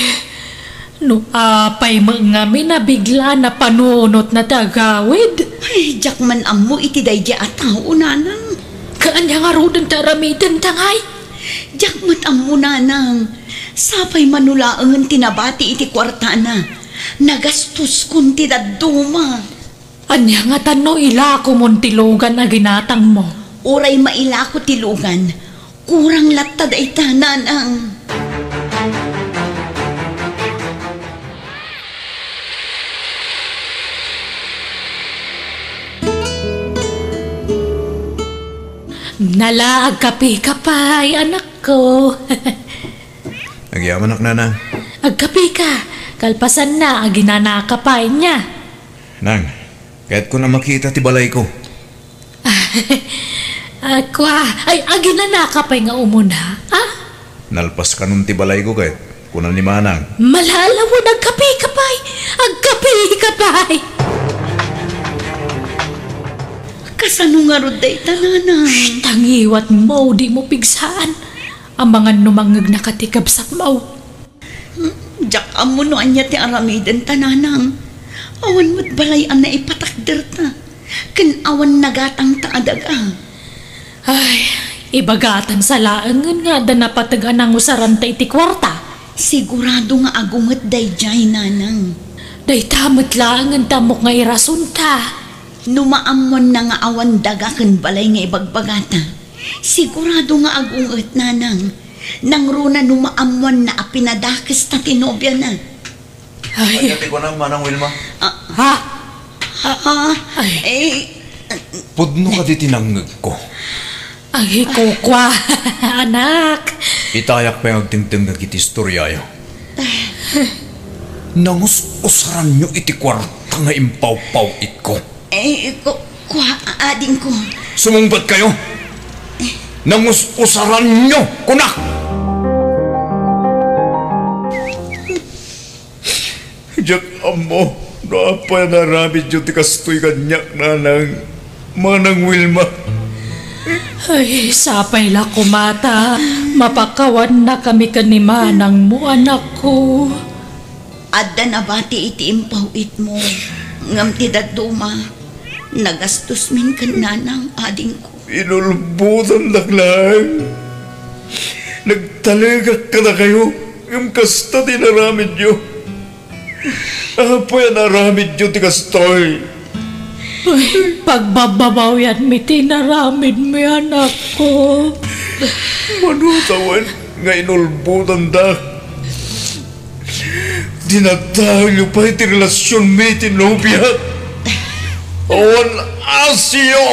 no apay met ngamin a bigla a napanunotna ti agawid? Ay, diak man ammo iti daydiay a tao, nanang. Ket ania ngaruden ti aramidenta ngay? Diak met ammo, nanang. Sapay mano laengen ti nabati iti kuartana. Nagastoskon ti dadduma. Ania ngata no ilakomon ti lugan a ginatangmo? Uray mailako ti lugan, kurang latta dayta, nanang. Nala, agkapeka pay, anakko. Agyamanak, nanang. Agkapeka, kalpasanna, aginanaka pay nia. Nang, kayatko a makita ti balayko. Ah, kua, ay, aginanaka pay nga umuna, ah? Nalpaskanon ti balayko ket kuna ni manang. Malalawan, agkapeka pay! Agkapeka pay! Kasano ngarud dayta, nanang? Shh, tangiwatmo, dimo pigsaan. Amangan no mangngegnaka ti kabsatmo. Hmm, diak ammo no ania ti aramidenta, nanang. Awan met balay a naipatakderta. Ken awan nagatangta a daga. Ay, ibagatan sa laengen nga adda napateg a nangusaranta iti kuarta. Sigurado nga agunget daydiay, nanang. Dayta met laengen ti ammok nga irasonta. No maammoanna nga awan daga ken balay nga ibagbagata, sigurado nga agunget, nanang. Nangruna no maammoanna a pinadakesta ti nobiana. Ay. Ania ti kunam, Manang Wilma? Ah. Ha? Ah, ah, Ay. Eh, Pudno kadi ti nangngegko? Ay, kukua, anak. Itayak pay nga agtengtengngeg iti istoriayo. Nangus-usaranyo iti kuarta nga impawpaw-itko. Eh, ku-, kua, adingko. Sumungbat kayo! Nangus-usaranyo, kunak! Diak ammo no apay a naaramidyo ti kastoy kaniak, nanang, Manang Wilma. Ay, sapay la koma ta mapakawannakami ken ni manangmo, anakko. Adda nabati iti impaw-itmo, ngem ti dadduma, nagastos min ken nanang, adingko. Inulbodandak laeng. Nagtalegak kadakayo, ngem kasta ti inaramidyo. Apay a naaramidyo ti kastoy? Ay, pagbababawyanmi ti inaramidmi, anakko. Mano a tawen nga inulbodandak? Dinadaelyo pay ti relasionmi iti nobiak. Awan asio!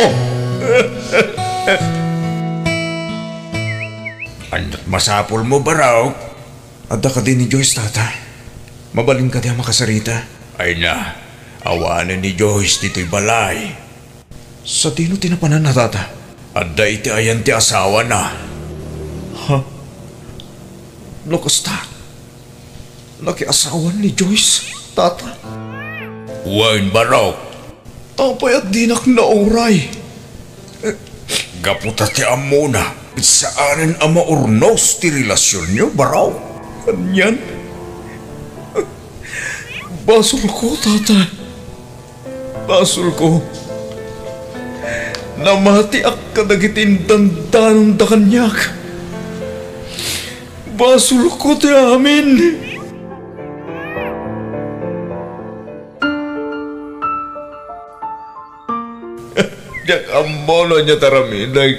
Ania't masapulmo, Barok? Adda kadi ni Joyce, tata? Mabalin kadi a makasarita? Ay na, awanen ni Joyce ditoy balay. Sadino ti napananna, tata? Adda iti ayan ti asawana. Ha? No kasta, nakiasawan ni Joyce, tata? Wen, Barok. Apay a dinak nauray? Gapu ta ti ammona, saanen a maurnos ti relasionyo, Barok. Anian? Basolko, tata. Basolko. Namatiak kadagiti indandananda kaniak. Basolko ti amin. Diak ammo no ania ti aramidak.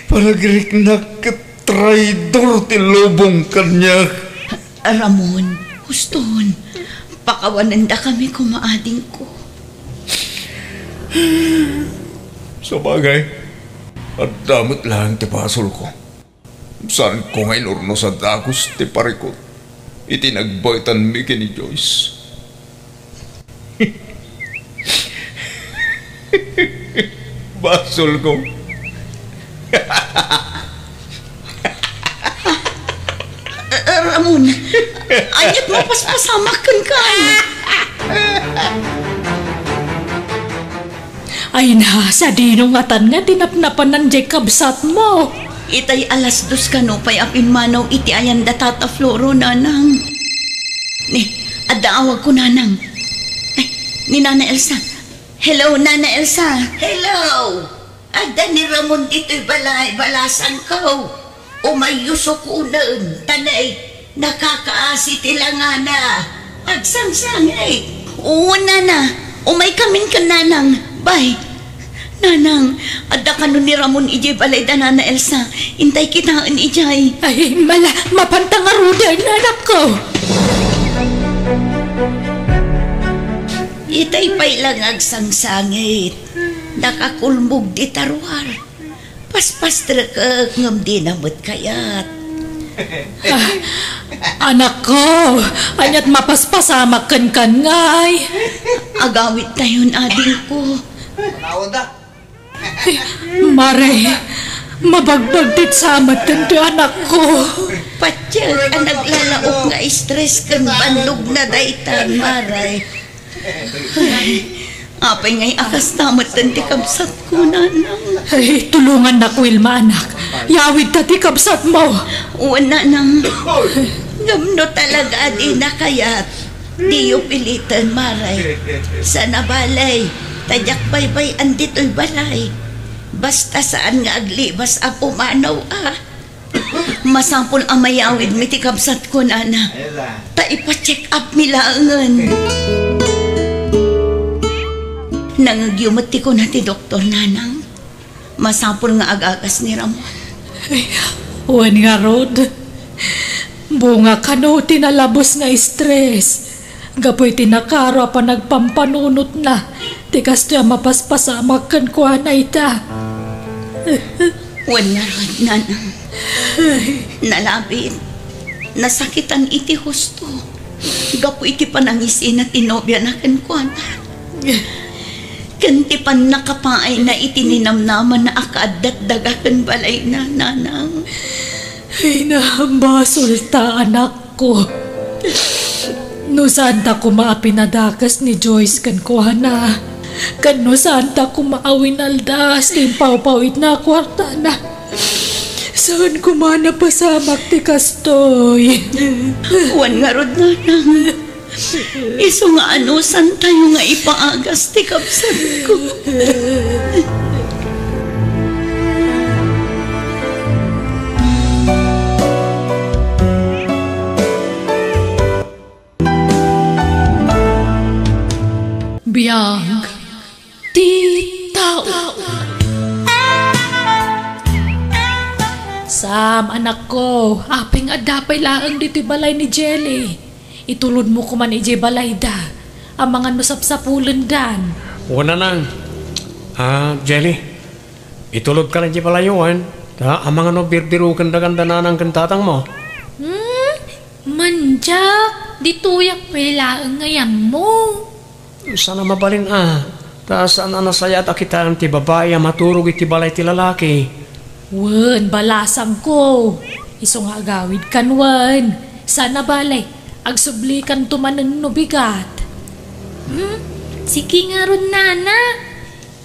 Panagriknak ket traidor ti lubong kaniak. Ramon, huston. Pakawanendakami koma, adingko. Sabagay, adda met laeng ti basolko. Saanko nga inurnos a dagus ti parikut iti nagbaetanmi ken ni Joyce. Basolko. Ah, Ramon, ania't mapaspasamak kenka? Ay na, sadino ngatan nga ti napnapanan diay kabsatmo? Itay alas dos kano pay a pimmanaw iti ayan da Tata Floro, nanang. Ni, adda awagko, nanang. Ay, ni Nana Elsa. Hello, Nana Elsa. Hello! Adda ni Ramon ditoy balay, balasangko. Umayyo sukonen, ta nay, nakakaasi ti langana. Agsangsangit. Oo, nana. Umaykamin ken nanang. Bye. Nanang, adda kano ni Ramon idiay balay da Nana Elsa. Intay kitaen idiay. Ay, mala, mapanta ngaruden, anakko. Itay pay lang agsangsangit. Nakakulmog ti taruar. Paspastrek ngem dina met kayat. Ah, anakko, ania't mapaspasamak kenkan ngay? Agawidtayon, adingko. Mare, mabagbagtit sa met ti anakko. Patiek a naglalaok nga stress ken bannog na dayta, Mare. Ay, apay ngay a kasta metten ti kabsatko, nanang? Ay, tulongannak, Wilma, anak. Yawidta ti kabsatmo. Wen, nanang. Ngem no talaga a dina kayat, diyo piliten, Mare. Saan a bale, ta diak baybay-an ditoy balay. Basta saan nga aglibas a pumanaw, a. Masapul a mayawidmi ti kabsatko, nana. Ta ipa-check up mi laengen. Nangegyo met ti kuna ti doktor, nanang. Masapul nga agagas ni Ramon. Ay, wen ngarud, bunga kano ti nalabes nga stress. Gapu iti nakaro a panagpampanunotna, ti kastoy a mapaspasamak kenkuana ita. Wen ngarud, nanang. Nalabit, nasakitan iti husto. Gapu iti panangisina ti nobiana kenkuana. Ken ti pannakapaayna iti ninamnamana a kaaddat daga ken balayna, nanang. Ay, nabasolta, anak. Ko. No saanta koma a pinadakes ni Joyce kenkuana, ken no saanta koma a winaldas ti impawpawidna a kuartana, saan koma a napasamak ti kastoy. Wen ngarud, nanang. Isu nga anusantayo nga ipaagas ti kabsatko. Biag ti tao. Sam, anakko, apay nga adda pay laeng ditoy balay ni Jelly? Itulodmo koman idiay balayda, amangan no sapsapulendan. Wen, nanang. Ah, Jelly, itulodkan idiay balayyo, wen, ta amangan no birbirokendakan da nanang ken tatangmo. Hmm? Mandiak, ditoyak pay laeng nga ammo. Saan a mabalin a, ta saan a nasayaat a kitaen ti babai a maturog iti balay ti lalaki. Wen, balasangko. Isu nga agawidkan wen. Saan a bale, agsublikanto manen no bigat. Hmm? Sige ngarud, nana.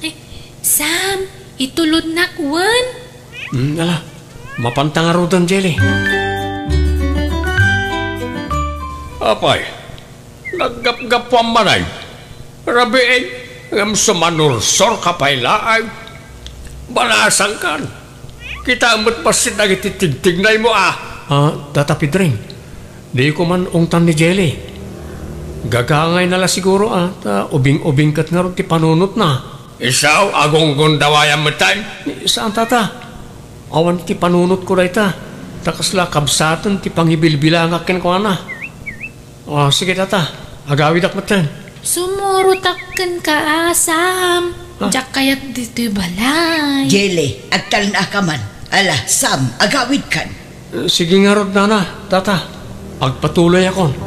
Eh, Sam, itulodnak wen. Hmm, ala, mapanta ngaruden, Jelly. Apay, naggapgapuam manen. Rabii, ngem sumanursorka pay laeng. Balasangkan. Kitaem met bassit dagiti tigtignaymo a. Ah, Tata Pedring, diko man ungtan ni Jelly. Gagangayna la siguro a, ta ubing-ubing ket ngarud ti panunotna. Isu, agunggundawayan metten? Saan, tata. Awan ti panunotko dayta. Ta kasla kabsaten ti pangibilbilangak kenkuana. Ah, sige, tata. Agawidak metten. Sumurotak kenka, a, Sam. Ah. Diak kayat ditoy balay. Jelly, agtalnaakaman. Ala, Sam, agawidkan. Eh, sige ngarud, nana, tata. Agpatuloyakon.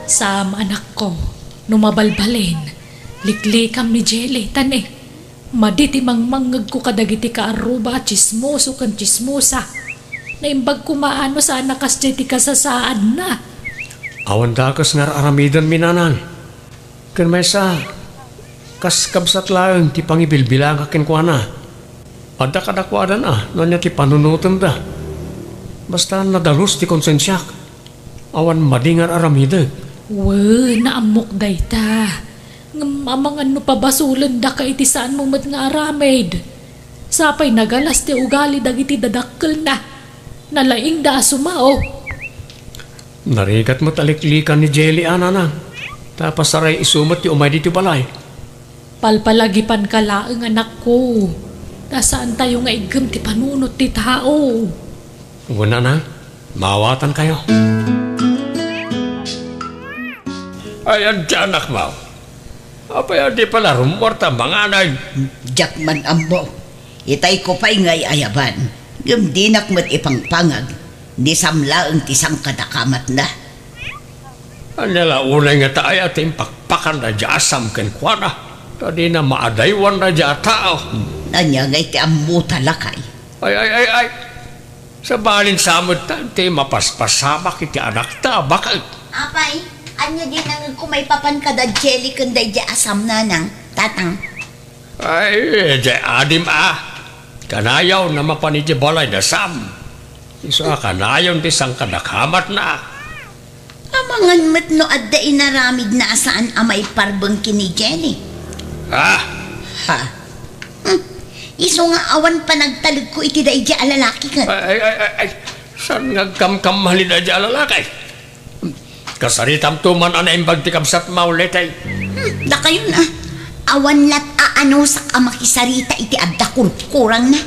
Sam, anakko, no mabalbalin, liklikam ni Jelly, ta ne, madi ti mangmangngegko kadagiti kaarruba a tsismoso ken tsismosa. Naimbag koma a no saan a kasdiay ti kasasaadna. Awan dakes nga ar-aramidenmi, nanang. Ken maysa, kas kabsat laeng ti pangibilbilangak kenkuana. Adda kadakuada no ania ti panunotenda. Basta nadalus ti konsensiak. Awan madi nga ar-aramidek. Wen, naammok dayta. Ngem amangan no pabasolendaka iti saanmo met nga aramid. Sapay nagalas ti ugali dagiti dadakkelna. Nalaingda a sumao. Narigat met a liklikan ni Jelly, a, nanang. Ta pasaray isu met ti umay ditoy balay. Palpalagipanka laeng, anakko. Ta saantayo nga iggem ti panunot ti tao. Wen, nanang, maawatankayo. Ay, adda, anakmo. Apay a di pala rummuarta manganay? Diak man ammo. Itayko pay nga ay-ayaban, ngem dinak met ipangpangag. Ni Sam laeng ti sangkadakamatna. Ania la unay ngata aya ti impakpakan daydiay a Sam kenkuana? Ta dina maadaywan daydiay a tao. Ania ngay ti ammota, lakay? Ay, ay, ay, ay. Sabali sa met ta, ti mapaspasamak iti anakta a baket. Apay, ania di nangegko maipapan kada Jelly ken daydiay a Sam, nanang, tatang? Ay, daydiay adim a. Kanayon a mapan iti balay da Sam. Isu a kanayon ti sangkadakamatna. Amangan met no adda inaramidna a saan a maiparbeng ken ni Jelly. Ah! Ha? Hmm. Isu nga awan panagtalekko iti daydiay a lalaki ket. Ay, ay, ay, ay, ay. Saan nga agkamkamali daydiay a lalaki? Kasaritamto man a naimbag ti kabsatmo, Letty. Hmm, dakayon a. Awan lat a anusak a makisarita iti adda kurkurangna.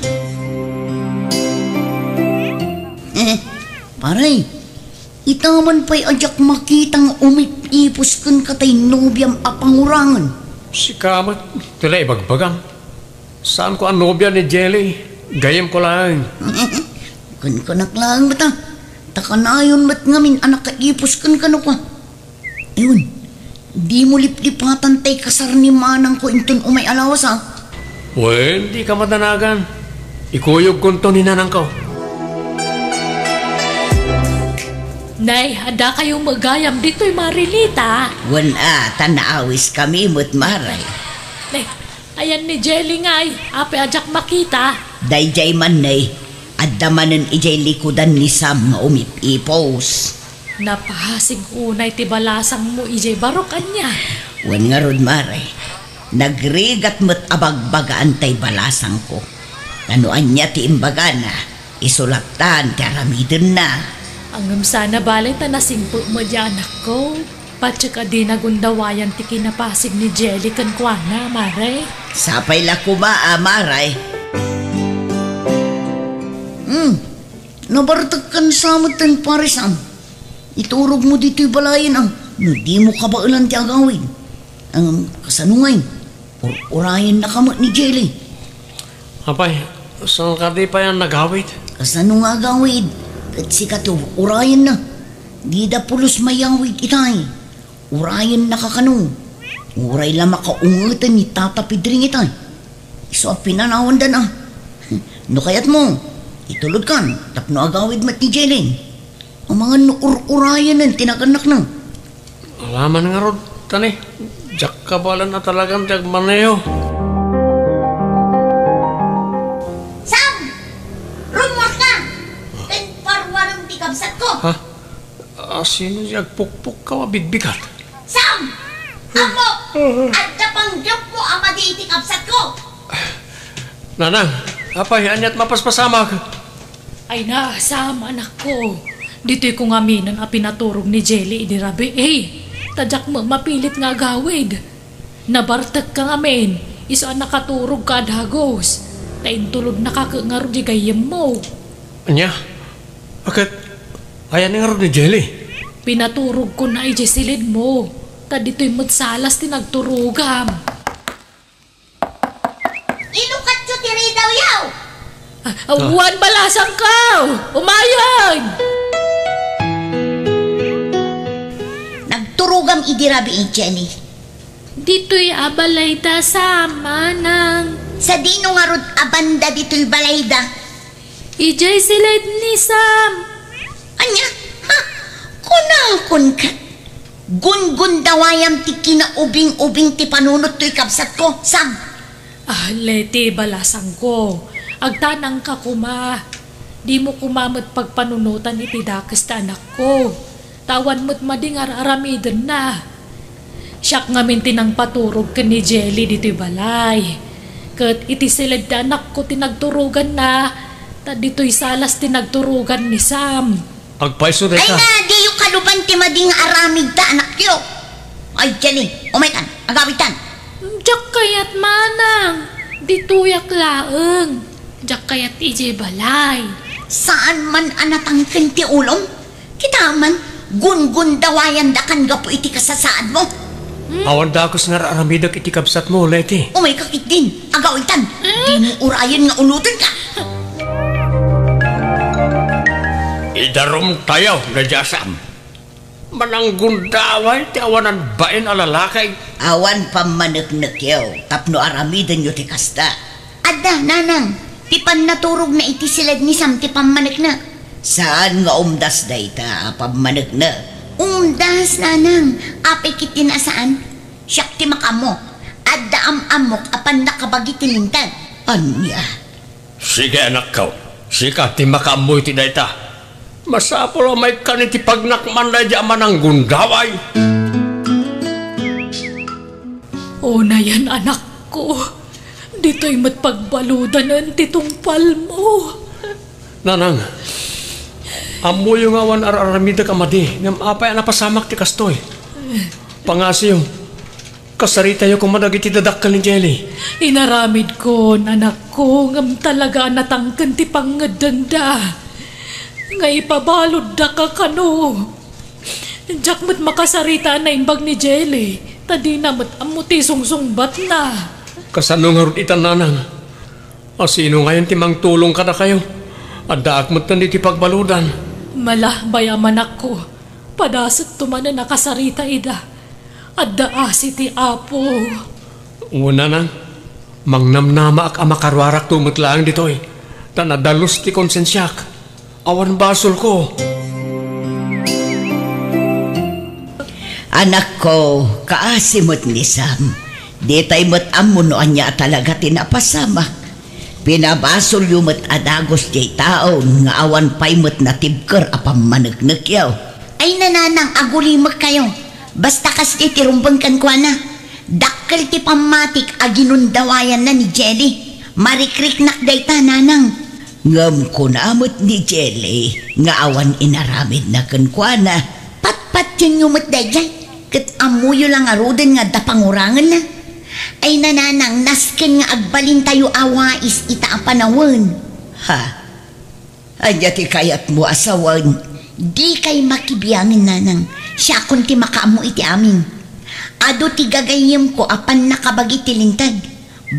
Eh, pare, ita man pay a diak makita nga umip-ipos kenka tay nobiam a pangurangen. Sika met ti naibagbagam. Saanko a nobia ni Jelly. Gayyemko laeng. Kenkunak laeng met a. Ta kanayon met ngamin a nakaipos kenka no kua. Ayun, dimo liplipatan tay kasar ni manangko inton umay a lawas, a. Wen, dika madanagan. Ikuyogkonto ni nanangko. Nay, addakayo met gayam ditoy, Marilita? Wen a, ta naawiskami met, Mare. Nay, ayan ni Jelly ngay, apay a diak makita? Daydiay man, Nay, adda manen idiay likudan ni Sam nga umip-ipos. Napasig unay ti balasangmo idiay barok, ania? Wen ngarud, Mare, nagrigat met a bagbagaan tay balasangko. Ta no ania ti imbagana, isu lattan ti aramidenna. Ngem saan a bale ta nasingpetmo diay anakko. Patiek a di nagundawayan ti kinapasig ni Jelly kenkuana, Mare. Sapay la koma a, Mare. Hmm, nabartekkan sa met ten, Pare Sam. Iturogmo ditoy balayen a, no dimo kabaelan ti agawid. Ngem kasano ngay? Ur-urayennaka met ni Jelly. Apay, saan kadi pay a nagawid? Kasano nga agawid? Ket sika ti ur-urayenna. Dida pulos mayawid itay. Urayennaka kano. Uray la makaungeten ni Tata Pedring itay. Isu a pinanawandan a. No kayatmo, itulodkan tapno agawid met ni Jelly. Amangan no ur-urayenen ti nagannakna. Alaman ngarud, tani. Diak kabaelan a talagan ti agmaneho. Sam! Rummuarka! Ken paruarem ti kabsatko! Ha? A, sino ti agpukpukkaw a bigbigat? Sam! Apo! Adda panggepmo a madi iti kabsatko! Nanang, apay, aniat mapaspasamak? Ay na, Sam, anakko. Ditoyko ngaminen a pinaturog ni Jelly idi rabii. Ta diak met mapilit nga agawid. Nabartekka ngamin, isu a nakaturogka a dagus, ta intulodnaka ket ngarud di gayyemmo. Ania? Aket, ayan ngarud ni Jelly? Pinaturogkon idiay siledmo, ta ditoy met salas ti nagturogam. Ilukatyo ti ridaw, yaw! Ah, ah, wan balasangko! Umayen! Nagturogam idi rabii, Jenny. Ditoy a balayda, Sam, Manang. Sadino ngarud a banda ditoy balayda? Idiay siled ni Sam. Ania? Ha? Kunakon ket, gungundawayam ti kinaubing-ubing ti panunot toy kabsatko, Sam. Ah, Leti, balasangko. Agtanangka koma. Dimo koma met pagpanunotan iti dakes ti anakko. Ta awan met madi nga ar-aramidenna. Siak ngamin ti nangpaturog ken ni Jelly ditoy balay. Ket iti siled ti anakko ti nagturoganna, ta ditoy salas ti nagturogan ni Sam. Agpayso dayta. Ay nga, diyo kaluban ti madi nga aramid ta anakyo. Ay, Jenny, umaytan, agawidtan. Diak kayat, Manang. Ditoyak laeng. Diak kayat idiay balay. Saan man a natangken ti ulom? Kita man, gungundawayandakan gapu iti kasasaadmo. Hmm? Awan dakes nga ar-aramidek iti kabsatmo, Leti. Umayka ketdin, agawidtan. Hmm? Dimo urayen nga ulotenka. Idarumtayo, Nadia Sam. Mananggundaway ti awanan bain a lalaki. Awan pammaneknekyo tapno aramidenyo ti kasta. Adda, nanang, ti pannaturogna iti siled ni Sam ti pammaneknek. Saan nga umdas dayta a pammaneknek? Umdas, nanang. Apay ketdin a saan? Siak ti makaammo. Adda am-ammok a pannakabagi ti linteg. Ania? Sige, anakko. Sika ti makaammo iti dayta. Masapul a maikkan iti pagnakman daydi a mananggundaway. Unayen, anakko. Ditoy met pagbaludanen ti tungpalmo. Nanang, ammoyo nga awan ar-aramidek a madi, ngem apay a napasamak ti kastoy? Pangasiyo, kasaritayo koma dagiti dadakkel ni Jelly. Inaramidkon, anakko, ngem talaga a natangken ti pangngeddengda nga ipabaluddaka kano. Diak met makasarita a naimbag ni Jelly, ta dina met ammo ti sungsungbatna. Kasano ngarud ita, nanang? A sino ngayen ti mangtulong kadakayo? Addaak metten iti pagbaludan. Malakbay a manakko, padasetto manen a kasarita ida. Adda asi ti Apo. Wen, nanang, mangnamnamaak a makaruarakto met laeng ditoy, ta nadalus ti konsensiak. Awan basolko. Anakko, kaasi met ni Sam. Ditay met ammo no ania a talaga ti napasamak. Pinabasolyo met a dagus diay taon nga awan pay met natibker a pammaneknekyo. Ay, nanang, agulimekkayo. Basta kasdi ti rumbeng kenkuana. Dakkel ti pammatik a ginundawayanna ni Jelly. Marikriknak dayta, nanang. Ngem kuna met ni Jelly nga awan inaramidna kenkuana. Patpatienyo met daydiay, ket ammoyo la ngaruden nga adda pangurangenna. Ay, nanang, nasken nga agbalintayo a wais ita a panawen. Ha? Ania ti kayatmo a sawen? Dikay makibiangen, nanang. Siakon ti makaammo iti amin. Adu ti gagayyemko a pannakabagi ti linteg.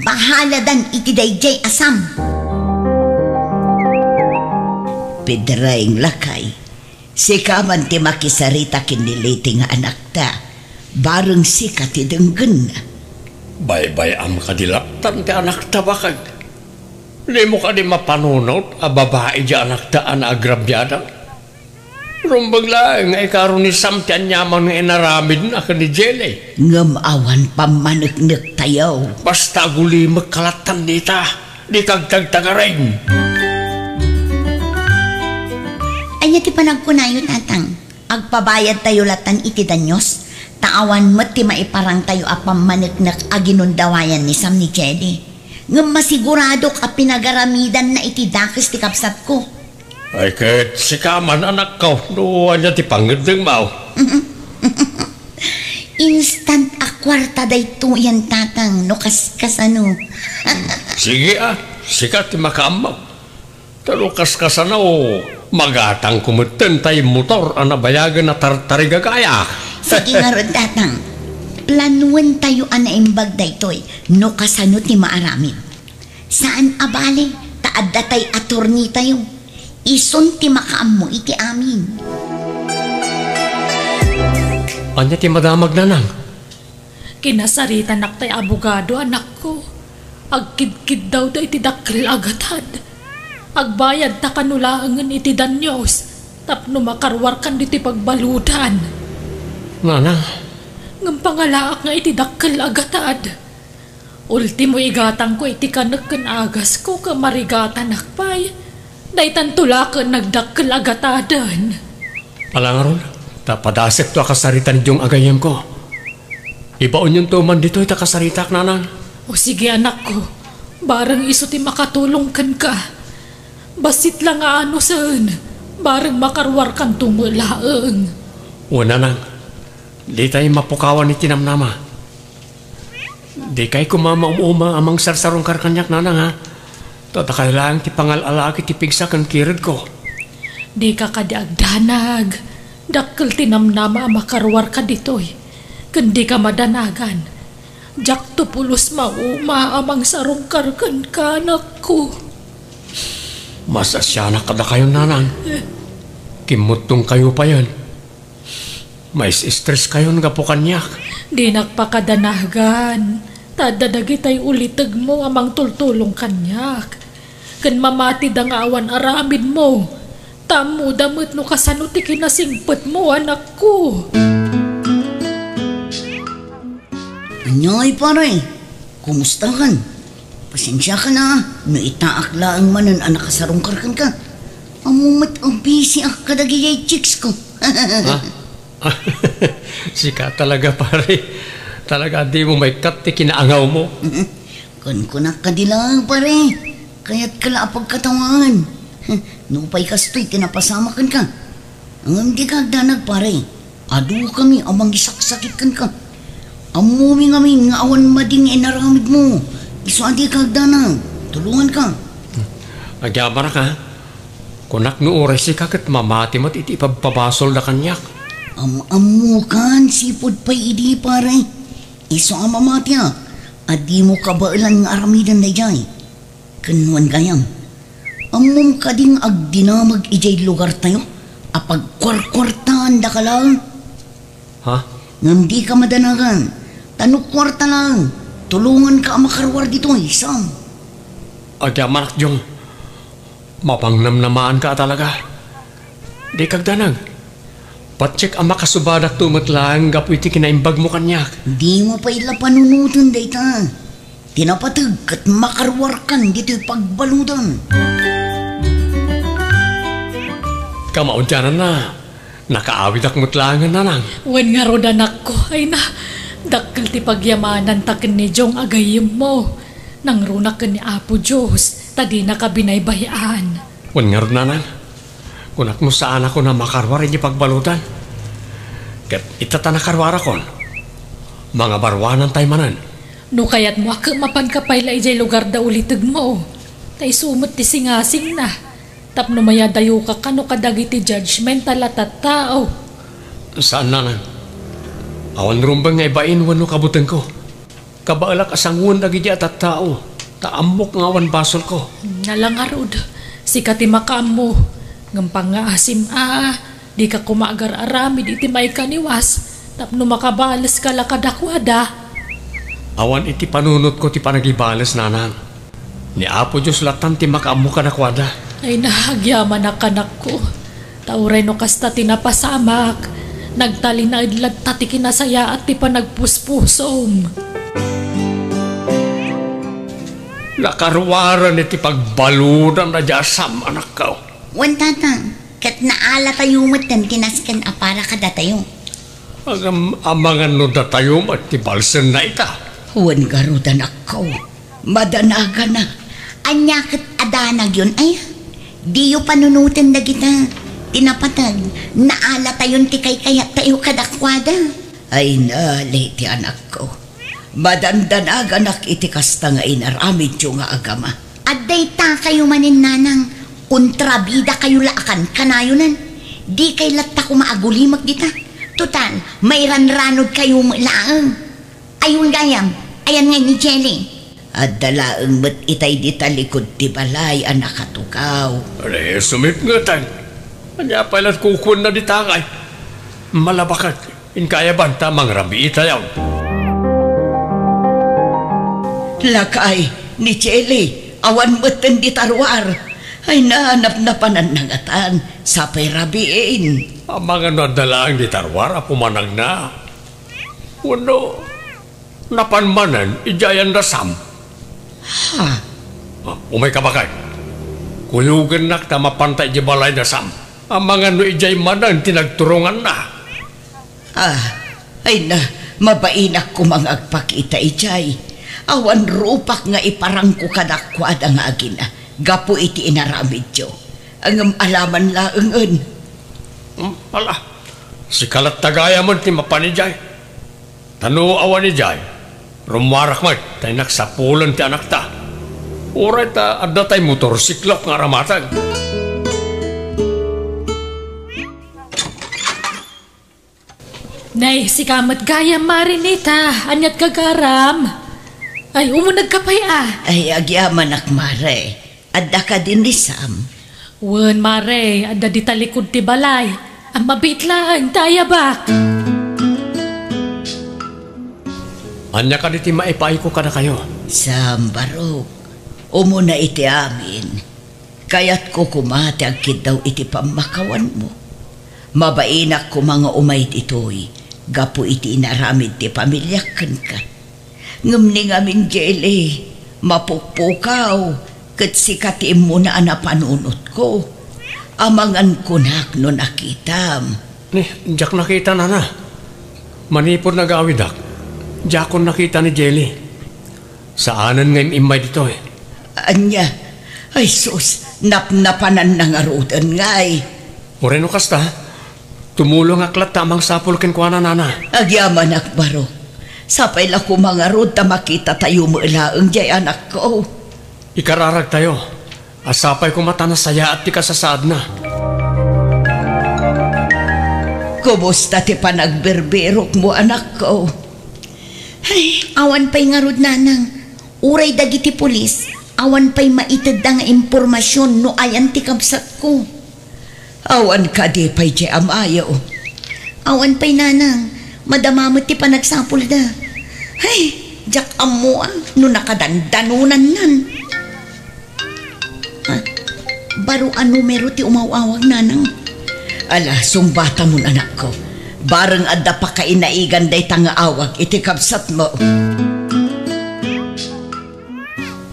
Bahaladan iti daydiay a Sam. Pedring, lakay, sika man ti makisarita ken ni Leti nga anakta. Bareng sika ti denggenna. Baybay-am kadi lattan ti anakta, bakag? Dimo kadi mapanunot a babai di anakta a naagrabiada? Rumbeng laeng nga ikaro ni Sam ti aniaman nga inaramidna ken ni Jelly. Ngem awan pammaneknektayo. Basta agulimekka lattan dita, dika agtagtagaring. Ania ti panagkunayo, tatang? Agpabayadtayo lattan iti danios, ta awan met ti maiparangtayo a pammaneknek a ginundawayan ni Sam ni Jelly. Ngem masiguradok a pinagaramidanna iti dakes ti kabsatko. Ay, ket sika man, anakko, no ania ti pangngeddengmo? Instant ak Kuarta daytoyen, Tatang, no kaskasano. Sige, a, sika ti makaammo. Ta no kaskasano, magatangko metten tay motor a nabayagen a tartarigagayak. Sige ngarud, Tatang. Planuentayo a naimbag daytoy no kasano ti maaramid. Saan a bale ta adda tay attorneytayo. Isun ti makaammo iti amin. Ania ti madamag, Nanang? Kinasaritanak tay abogado, anakko. Agkidkiddawda iti dakkel a gatad. Agbayadta kano laengen iti danyos tapno makaruarkan ditoy pagbaludan. Nanang. Ngem pangalaak nga iti dakkel a gatad. Ultimo, igatangko iti kanek ken agasko ket marigatanak pay. Daytanto la ket nagdakkel a gataden. Ala ngarud, ta padasekto a kasarita ni Jong a gayyemko. Ibaonyonto man ditoy ta kasaritak, Nanang. O sige, anakko. Bareng isu ti makatulong kenka. Bassit la nga anusen. Bareng makaruarkanto met laeng. Wen, Nanang. Ditay mapukawan iti namnama. Dikay koma maum-uma a mangsarsarungkar kaniak, Nanang, ha? Ta dakay laeng ti pangal-alaak iti pigsa ken kiredko. Dika kadi agdanag. Dakkel ti namnama a makaruarka ditoy. Ken dika madanagan. Diakto pulos mauma a mangsarungkar kenka, anakko. Masasianak kadakayon, Nanang. Kimmuttongkayo payen. Mais-stress kayon gapu kaniak. Dinak pakadanagan. Ta adda dagitay ulitegmo a mangtultulong kaniak. Ken mamatida nga awan aramidmo. Ta ammoda met no kasano ti kinasingpetmo, anakko. Aniay, pare? Kumustakan? Pasensiakan a, no itaak laeng manen a nakasarungkar kenka. Ammo met a bisiak kadagiti chicks ko. Ha? Sika talaga, pare. Talaga, di mo maikkat ti kinaangawmo. Kunkunak kadi laeng, pare. Kayatka la a pagkatawaan. Nupay kastoy ti napasamak kenka. Ngem dika agdanag, pare. Adukami a mangisaksakit kenka. Ammomi ngamin nga awan madi nga inaramidmo. Isu a dika agdanag. Tulonganka. Agyamanak, a. Kunak no uray sika ket mamati met iti ipabpabasolda kaniak. Am-ammokan, sipud pay idi, pare. Isu a mamatiak a dimo kabaelan nga aramiden daydiay. Ken wen gayam, ammom kadi nga agdinamag idiay lugartayo a pagkuarkuartaandaka laeng? Ha? Ngem dika madanagan, ta no kuarta laeng, tulonganka a makaruar ditoy, Sam. Agyamanak, Jong. Mapangnamnamaanka a talaga. Dika agdanag. Patiek a makasubadakto met laeng gapu iti kinaimbagmo kaniak. Dimo pay la panunoten dayta. Ti napateg ket makaruarkan ditoy pagbaludan. Kamaudiananna, nakaawidak met laengen, Nanang. Wen ngarud, anakko, ay na, dakkel ti pagyamananta ken ni Jong a gayyemmo. Nangruna ken ni Apo Dios, ta dinaka binaybay-an. Wen ngarud, Nanang, kunak no saanakon a makaruar iti pagbaludan. Ket ita ta nakaruarakon, mangabaruanantay manen. No kayatmo a ket mapanka pay la idiay lugar da ulitegmo, ta isu met ti singasingna, tapno mayadayoka kano kadagiti judgmental a tattao. Saan, Nanang. Awan rumbeng nga ibain wenno kabutengko. Kabaelak a sangoen dagidi a tattao, ta ammok nga awan basolko. Ala ngarud, sika ti makaammo, ngem pangngaasim a, dika koma agar-aramid iti maikaniwas, tapno makabaleska la kadakuada. Awan iti panunotko ti panagibales, Nanang. Ni Apo Dios lattan ti makaammo kadakuada. Ay, naagyamanak, anakko. Ta uray no kasta ti napasamak, nagtalinaed latta ti kinasayaat ti panagpuspusom. Nakaruaren iti pagbaludan a diasam, anakko. Wen, Tatang, ket naalatayo metten ti nasken a para kadatayo. Agam-, amangan no datayo met ti balsenna ita. Wen ngarud, anakko. Madanagana. Ania ket a danagyon, aya? Diyo panunoten dagita. Ti napateg, naalatayon ti kaykayattayo kadakuada. Ay, nali ti anakko. Madandanaganak iti kasta nga inaramidyo nga agama. Adda itakayo manen, nanang, kontrabidakayo la a kankanayonen. Dikay latta koma agulimek dita. Total, mairanranodkayo met laeng. Ay, wen gayam, ayan ngay ni Jelly? Adda laeng met itay dita likud ti balay a nakatugaw. Ay, sumipngetan. Ania pay la ti kukuenna dita ngay? Malabaket, inkay a banta mangrabiitayon. Lakay, ni Jelly, awan metten dita ruar. Ay, nanapnapananna ngatan, sapay rabiin. Amangan no adda laeng dita ruar a pumanagna. Wenno, napan manen idiay ni Sam? Ha? Ah, umayka, baket. Kuyogennak ta mapanta idiay balay ni Sam. Amangan no idiay manen ti nagturonganna. Ah, ay na, mabainak koma nga agpakita idiay. Awan rupak nga iparangko kadakuada nga agina, gapu iti inaramidyo. Ngem alaman laengen. Hmm, ala, sika latta gayamen ti mapan idiay. Ta no awan idiay, rummuarak met, ta innak sapulen ti anakta. Uray ta adda tay motorsiklok nga aramateg. Nay, sika met gayam, Mare Nita, aniat gagaram? Ay, umunegka pay a. Ay, agyamanak, Mare. Adda kadi ni Sam? Wen, Mare, adda dita likud ti balay. Mabiit laeng ta ayabak. Ania kadi ti maipaayko kadakayo? Sam, Barok, umuna iti amin, kayatko koma ti agkiddaw iti pammakawanmo. Mabainak koma nga umay ditoy gapu iti inaramid ti pamiliak kenka. Ngem ni ngamin, Jelly, mapukpukaw, ket sika ti immuna a napanunotko. Amangan kunak no nakitam. Ni, diak nakita, nana. Manipud nagawidak, diakon nakita ni Jelly. Saanen nga im-immay ditoy. Ania? Ay sus, napnapananna ngaruden ngay. Uray no kasta, tumulongak latta a mangsapul kenkuana, nana. Agyamanak, Barok. Sapay la koma ngarud ta makitatayo met laeng diay anakko. Ikararagtayo a sapay koma ta nasayaat ti kasasaadna. Kumusta ti panagbirbirokmo, anakko? Ay, awan pay ngarud, nanang. Uray dagiti pulis, awan pay maitedda nga impormasion no ayan ti kabsatko. Awan kadi pay diay amayo? Awan pay, nanang. Madama met ti panagsapulda. Ay, diak ammoan no nakadandanonannan. Ah, baro a numero ti umaw-awag, nanang? Ala, sungbatamon, anakko. Bareng adda pakainaigan dayta nga awag iti kabsatmo.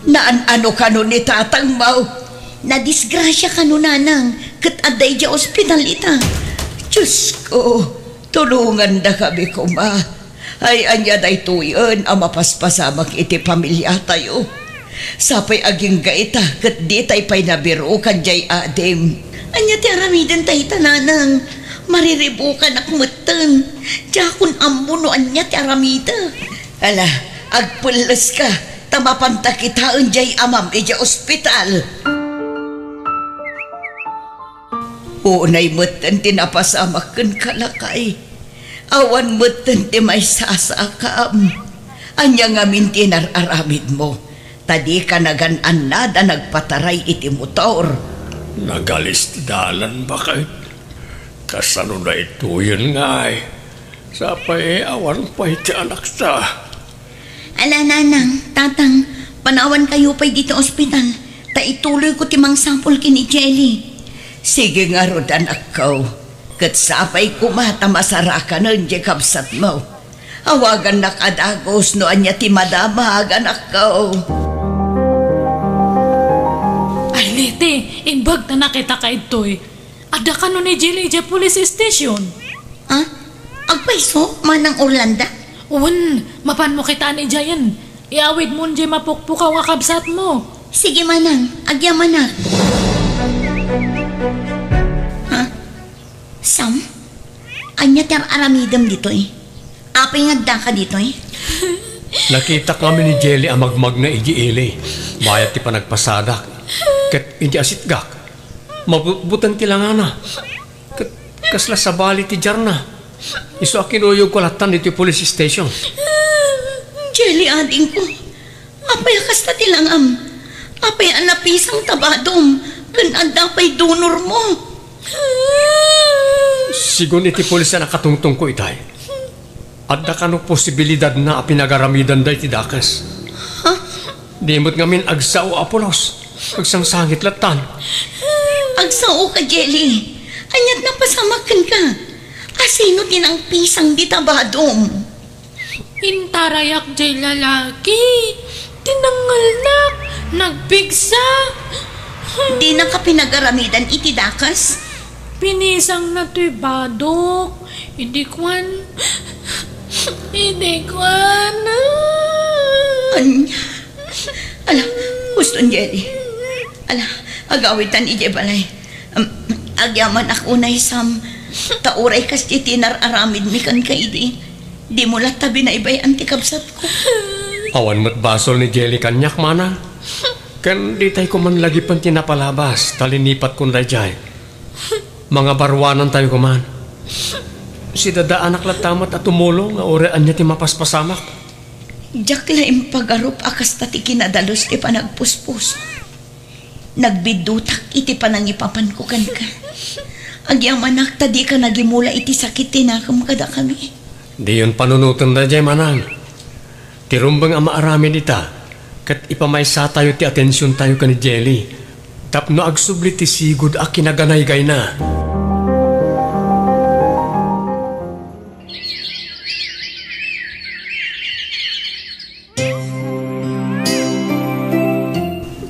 Naan-ano kano ni tatangmo? Nadisgrasia kano, nanang, ket adda idiay ospital ita. Diosko, tulongandakami koma. Ay, ania daytoyen a mapaspasamak iti pamiliatayo? Sapay agingga ita ket ditay pay nabirukan diay adim. Ania ti aramiden dayta, nanang? Mariribukanak metten. Diakon ammo no ania ti aramidek. Ala, agpelleska, ta mapanta kitaen diay amam idiay ospital. Unay metten ti napasamak kenka, lakay. Awan metten ti maisasakam. Ania ngamin ti inar-aramidmo? Ta dika nagan-annad a nagpataray iti motor. Nagalis ti dalan, baket. Kasano daytoyen ngay? Sapay awan pay ti anakta. Ala, nanang, tatang, panawankayo pay ditoy ospital, ta ituloyko ti mangsapul ken ni Jelly. Sige ngarud, anakko, ket sapay koma ta masarakanen diay kabsatmo. Awagannak a dagus no ania ti madamag, anakko. Ay, Leti, imbag ta nakitaka ditoy. Adda kano ni Jelly idiay police station? Ah? Agpayso, Manang Orlando? Wen, mapanmo kitaen idiayen. Iawidmon diay mapukpukaw a kabsatmo. Sige, Manang. Agyamanak. Ha? Sam? Ania ti ar-aramidem ditoy? Apay nga addaka ditoy? Nakitak ngamin ni Jelly a magmagna idiay ili. Mayat ti panagpasadak. Ket idi asitgak, mabutbuten ti langana. Ket kasla sabali ti diarna. Isu a kinuyogko lattan ditoy police station. Jelly, adingko. Apay a kasta ti langam? Apay a napisang ta badom ken adda pay donormo? Sigun iti pulis a nakatungtongko itay, adda kano posibilidadna a pinagaramidanda iti dakes. Ha? Di met ngamin agsao a pulos. Agsangsangit lattan. Agsao ka, Jelly. Aniat napasamak kenka? Asino ti nangpisang dita badom? Intarayak jay lalaki. Tinangngelnak. Nagpigsa. Dinaka pinagaramidan iti dakes? Pinisangna toy badok. Idi kuan. Idi kuan. Ania? Ala, huston, Jelly. Ala, agawidtan idiay balay. Am, agyamanak unay, Sam. Ta uray kasdiay ti inar-aramidmi kenka idi, dimo latta binaybay-an ti kabsatko. Awan met basol ni Jelly kaniak, manang. Ken ditay koma lagipen ti napalabas, ta linipatkon daydiay. Mangabaruanantayo koma. Sidadaanak latta met a tumulong nga uray ania ti mapaspasamak. Diak la impagarup a kasta ti kinadalus ti panagpuspuso. Nagbiddutak iti panangipapanko kenka. Agyamanak ta dika nagimula iti sakit ti nakem kadakami. Diyon panunoten daydiay, manang. Ti rumbeng a maaramid ita, ket ipamaysatayo ti atensiontayo ken ni Jelly tapno agsubli ti sigud a kinaganaygayna.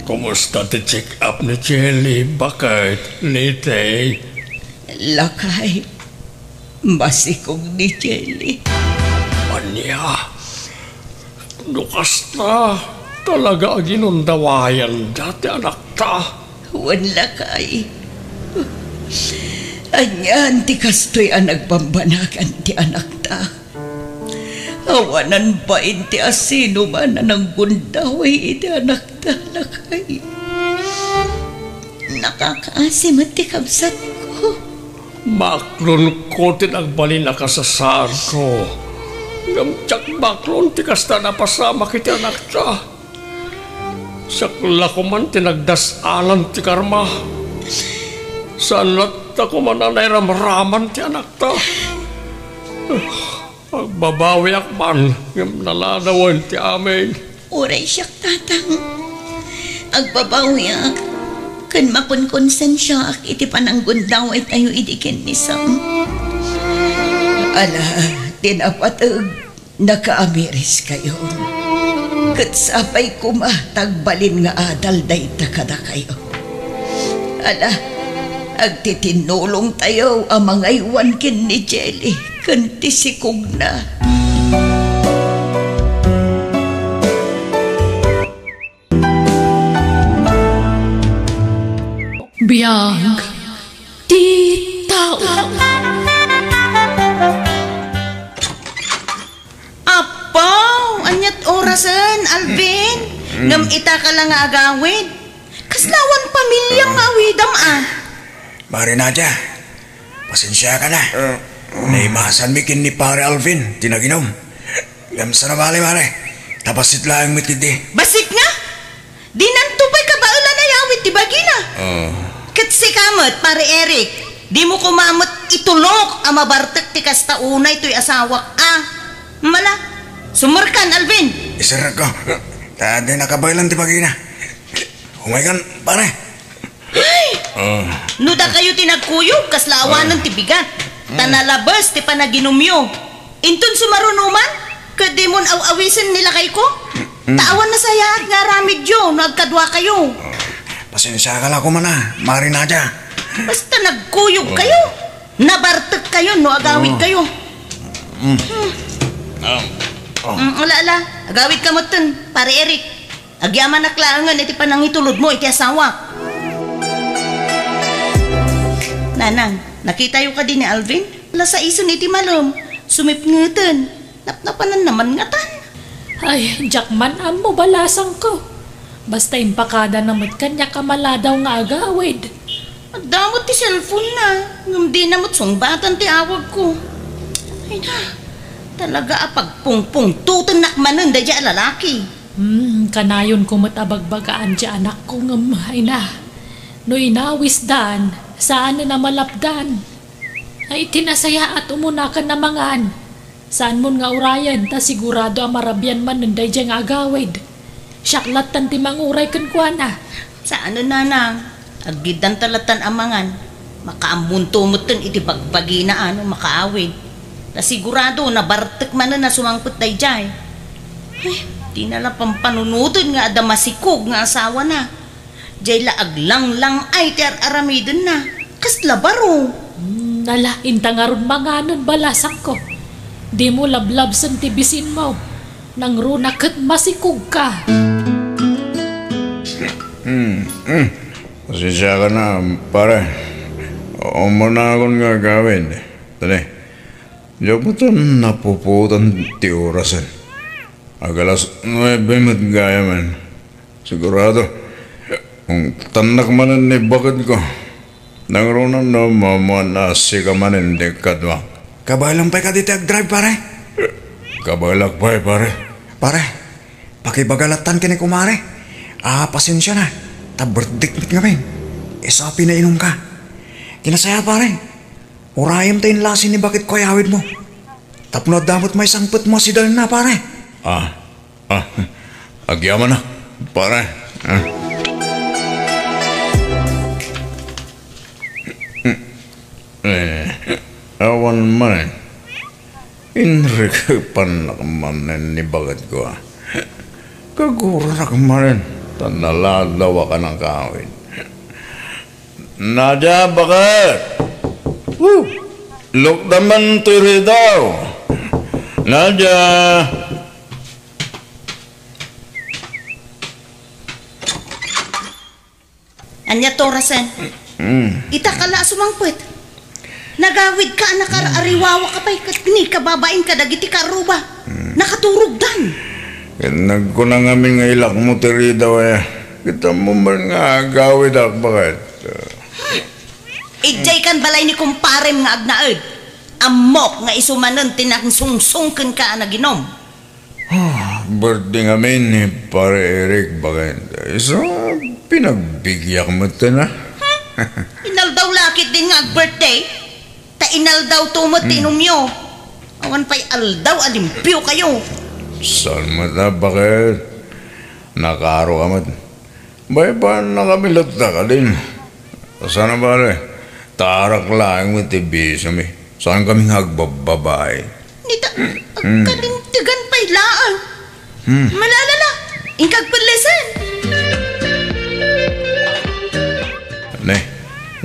Kumusta ti check-up ni Jelly, baket, Liti? Lakay, masikog ni Jelly. Ania? No kasta, talaga a ginundawayanda ti anakta? Wen, lakay. Anian ti kastoy a nagbambanagan ti anakta? Awanan bain ti asinoman a nanggundaway iti anakta, lakay. Nakakaasi met ti kabsatko. Baklonko ti nagbalin a kasasaadko. Ngem diak baklon ti kasta a napasamak iti anakta. Siak la koman ti nagdas-alan ti karma. Saan latta koman a nairamraman ti anakta. Agbabawiak man, ngem naladawen ti amin. Uray siak, Tatang. Agbabawiak, ken makonkonsensiaak iti pananggundawaytayo idi ken ni Sam. Ala, ti napateg, nakaamiriskayo. Ket sapay koma ta agbalin nga adal dayta kadakayo. Ala, agtitinnulongtayo a mangaywan ken ni Jelly ken ti sikogna. Biag ti tao. Apo, aniat orasen, Alvin? Mm. Ngem ita ka la nga agawid? Kasla awan pamiliam nga awidam, a? Mari Nadia, pasensiaka na. Eh. Naimasanmi ken ni Pare Alvin ti naginum. Ngem saan a bale, Mare. Ta bassit laeng met idi. Bassit nga? Dinanto pay kabaelan a yawid ti bagina. Oh. Ket sika met, Pare Eric, dimo koma met itulok a mabartek ti kasta unay toy asawak a. Mala, summerkan, Alvin. Iserrekko. Ta di nakabaelan ti bagina. Umaykan, pare. Ay! Ah. No dakayo ti nagkuyog, kasla awanen ti bigat. Ta nalabes ti panaginumyo. Inton sumaruno man, ket dimon aw-awisen ni lakayko? Mm. Ta awan nasayaat nga aramidyo no agkaduakayo. Pasensiaka la koma, Mari Nadia. Basta nagkuyog kayo, nabartek kayo no agawid kayo. Mm. Mm, ala, ala, agawid ka metten, Pare Eric. Agyamanak laengen iti panangitulodmo iti asawak. Nanang, nakitayo kadi ni Alvin? Ala, saisen iti malem. Sumipngeten. Napnapananna man ngatan. Ay, diak man ammo, balasangko. Basta impakadana met kaniak a maladaw nga agawid. Adda met ti cellphone-na, ngem dina met sungbatan ti awagko. Ay na, talaga a pagpungpungtotennak manen daydiay a lalaki. Hmm, kanayonko met a bagbagaan ti anakko ngem, ay na, no inawisdan, saanen a malapdan. Ay, ti nasayaat, umunakan a mangan. Saanmon nga urayen, ta sigurado a marabian manen daydiay nga agawid. Siak lattan ti manguray kenkuana. Saanen, nanang. Aggiddanta lattan a mangan. Makaammonto metten iti bagbagina a no makaawid. Ta sigurado, nabartek manen a sumangpet daydiay. Ay, dina la pampanunoten nga adda masikog nga asawana. Diay la aglanglang-ay ti ar-aramidenna. Kasla baro. Hmm, ala, inta ngarud manganen, balasangko. Dimo lablabsen ti bisinmo. Nangruna ket masikogka. Hmm, hmm. Pasensiakan a, pare. Umunakon nga agawid. Tani, diak met napuputan ti orasen. Ag-alas nuebe met gayamen. Sigurado, ungtannak manen ni baket ko. Nangruna no maammoan a sika manen ti kaduak. Kabaelam pay kadi ti agdrive, pare? Kabaelak pay, pare. Pare, pakibaga lattan ken ni kumare. Ah, pasensiana. Ta birthday met ngamin. Isu a pinainumka. Ti nasayaat, pare. Urayem ta inlasi ni baket ko ay awidmo. Tapno adda met maisangpetmo a sidalna, pare. Ah, ah, agyamanak, pare. Ah. Eh, awan man. Inrikepannak manen ni baket ko, ah. Kagurarak manen, ta naladaw a kanakawid. Nadia, baket! Woo! Lukda man toy ridaw! Nadia! Ania ti orasen? Mm. Ita ka la a sumangpet. Nagawidka a nakar-ariwawaka pay ket ni kababain kadagiti karuba. Mm. Nakaturogdan. Ket nagkuna ngamin nga ilakmo ti ridaw, eh. Kita mo man nga agawidak, baket. Idiay kan balay ni kumparem nga agnaed. Ammok nga isu manen ti nangsungsong kenka a naginom. Ah, birthday ngamin ni Pare Eric, baket. Isu, pinagbigiak met na. Inaldaw la ketdin nga ag-birthday? Ta inaldaw to met ti Hmm. inumyo. Awan pay aldaw a limpiokayo. Saan met a, baket? Nakaaro ka met. Baybay-annakami latta kadin. Saan a, pare? Ta arak laeng met ti bisiomi. Saankami nga agbabbabae. Nita, Hmm. agkalintegan pay laeng. Hmm. Malalala, inka agpellesen. Ne,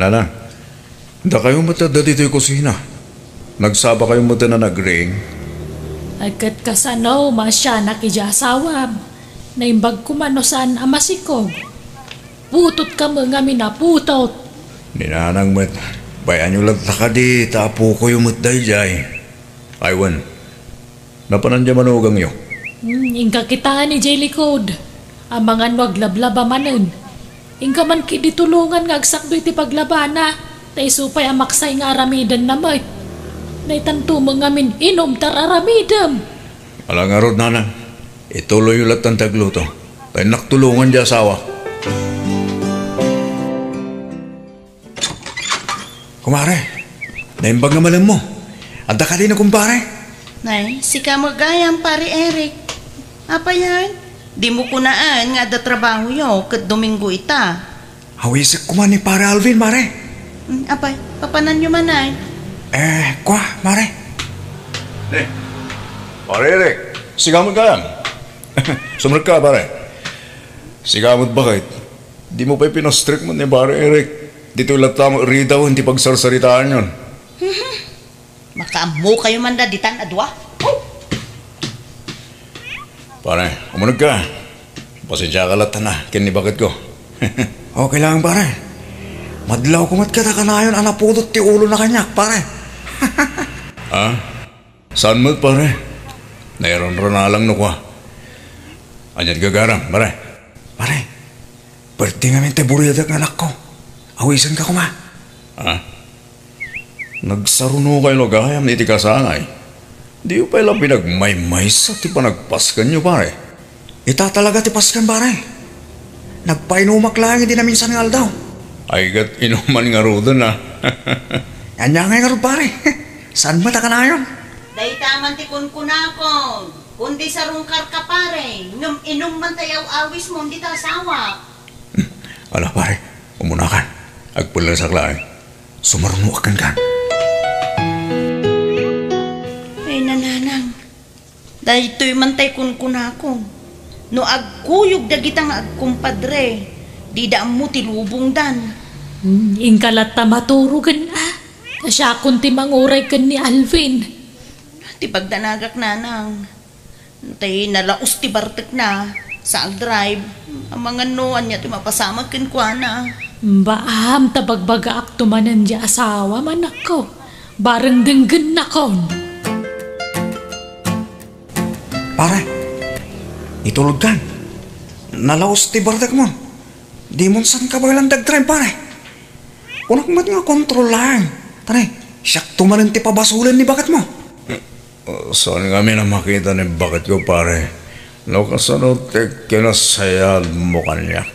nanang. Dakayo met adda ditoy kusina. Nagsabakayo met a nagriing. Ay, ket kasano, maasianak idiay asawam? Naimbag koma no saan a masikog. Putotka met ngamin a putot. Ni nanang met, bay-anyo latta kadi ta apokoyo met daydiay. Ay wen, napanan diay manugangyo? Hmm, inka kitaen idiay likod. Amangan no aglablaba manen. Inka man ketdi tulongan nga agsakdo iti paglabana, ta isu pay a maksay nga aramidenna met. Naitanto met ngamin inum ta ar-aramidem. Ala ngarud, nanang, ituloyyo lattan ti agluto. Ta innak tulongan diay asawa. Kumare, naimbag nga malemmo. Adda kadi no kumpare? Nay, sika met gayam, Pare Eric. Apay, dimo kunaen nga adda trabahoyo ket Domingo ita? Awisek koma ni Pare Alvin, mare. Mm, apay, papananyo man, ay? Eh, kwa, mare? Eh, Pare Eric, sika met gayam. Sumrek ka, pare. Sika met, baket. Dimo pay pinastrek met ni Pare Eric. Ditoy latta met ridaw ti pagsarsaritaanyon. Makaammokayo man la ditan a dua. Oh! Pare, umunegka. Pasensiaka latta na ken ni baketko. Okay lang, pare. Madlawko met ket ta kanayon a napudot ti ulona kaniak, pare. Ah? Saan met, pare? Nairanranalang no kua. Ania't gagaram, pare? Pare, birthday ngamin ti buridak nga anakko. Awisenka koma. Ha? Nagsarunokay no gayam iti kasangay. Diyo pay la pinagmaymaysa ti panagpaskenyo, pare. Ita talaga ti pasken, pare. Nagpainumak laeng idi naminsan nga aldaw. Ay, ket inuman ngaruden, a. Ania ngay ngarud, pare? Saan met a kanayon? Dayta man ti kunkunakon. Kundi sarungkarka, pare, ngem inum man tay aw-awismo dita asawa. Ala, pare, umunakan. Agpellesak laeng. Sumarunoak kenka. Ay, nanang. Daytoy man tay kunkunakon. No agkuyog dagita nga agkumpadre, dida ammo ti lubongdan. Hmm, inka latta maturogen, a. Ta siakon ti manguray ken ni Alvin. Ti pagdanagak, nanang. Tay nalaos ti bartekna, sa agdrive. Amangan no ania ti mapasamak kenkuana. Baam ta bagbagaakto manen diay asawam, anakko. Bareng denggennakon. Pare, itulodkan. Nalaos ti bartekmon. Dimon saan kabaelan dagdrive, pare. Kunak met nga kontrol laeng. Pare, siakto manen ti pabasolen ni baketmo. Saan ngamin a makita ni baketko, pare? No kasano ti kinasayaatmo kaniak?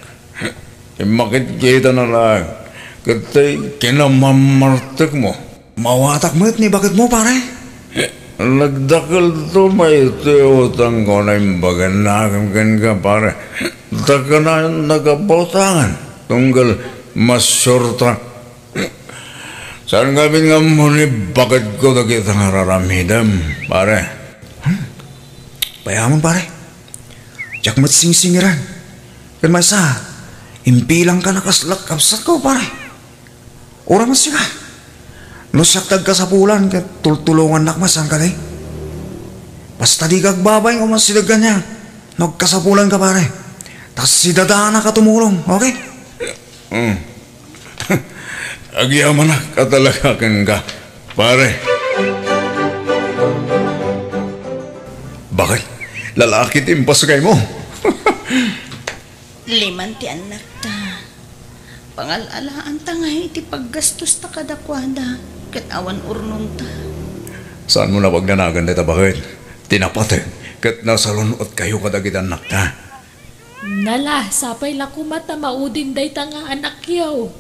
Immakitkitana laeng, ket ti kinamammartekmo. Maawatak met ni baketmo, pare. Nagdakelto pay ti utangko nga imbaganna kenka, pare. Ta kanayon a kabutangan, tunggal masuerta. Saan ngamin nga ammo ni baketko dagita nga ar-aramidem, pare? Hmm? Payamon, pare. Diak met singsingiran. Ken maysa, imbilangkan a kas la kabsatko, pare. Uray met sika. No siak ti agkasapulan, ket tultulongannak met, saan kadi? Basta dika agbabain, umasideg kaniak. No agkasapulanka, pare, ta sidadanak a tumulong, okay? Hmm. Agyamanak a talaga kenka, pare. Bakit? Lalaki ti impasgaymo? Liman ti annakta. Pangal-alaanta ngay iti paggastosta kadakuada, ket awan urnongta. Saanmo a pagdanagan dayta, baket? Ti napateg ket nasalun-otkayo kadagiti annakta. Nala, sapay la koma ta maudin dayta nga anakyo.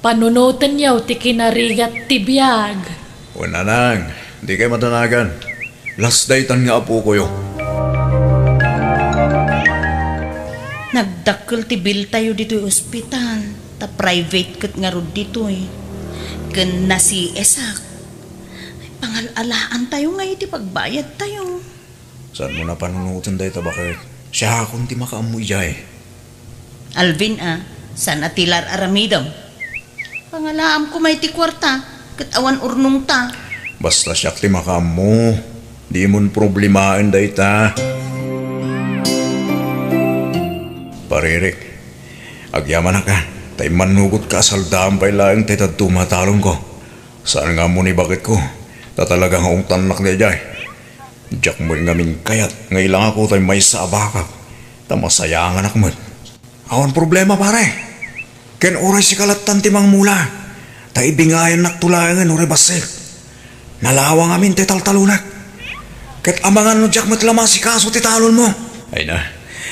Panunotenyo ti kinarigat ti biag. Wen, nanang, dikay madanagan. Las daytan nga apokoyo. Nagdakkel ti biltayo ditoy ospital, ta private ket ngarud ditoy. Ken na-C S-ak. Pangal-alaantayo ngay iti pagbayadtayo. Saanmo a panunoten dayta, baket? Siakon ti makaammo idiay. Alvin a, saan a ti la ar-aramidem? Pangalaam koma iti kuarta, ket awan urnongta. Basta siak ti makaammo, dimon problemaen dayta. Pare Eric, agyamanak a, ta immannugotka a saldaam pay laeng ti dadduma a talongko. Saan nga ammo ni baketko, ta talaga nga ungtannak daydiay. Diak met ngamin kayat nga ilangako tay maysa a bakak, ta masayanganak met. Awan problema, pare. Ken uray sika lattan ti mangmula, ta ibingayannakto laengen uray bassit. Nalawa ngamin ti taltalonak. Ket amangan no diak met la maasikaso ti talonmo. Ay na,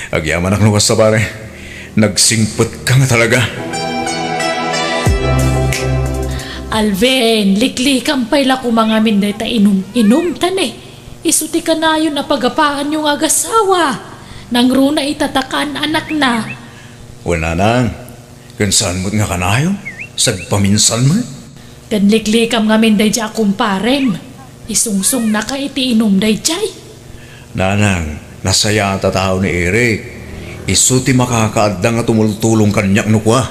agyamanak no kasta, pare. Nagsingpetka nga talaga. Alvin, liklikam pay la koma ngamin dayta inum-inumta ne. Isu ti kanayon a pagapaanyo nga agasawa. Nangruna ita ta kaan-anakna. Wen, nanang, ken saan met nga kanayon? Sagpaminsan met. Ken liklikam ngamin daydiay a kumparem. Isungsungnaka iti inum daydiay. Nanang, nasayaat a tao ni Eric. Isu ti makakaadda nga tumultulong kaniak no kua.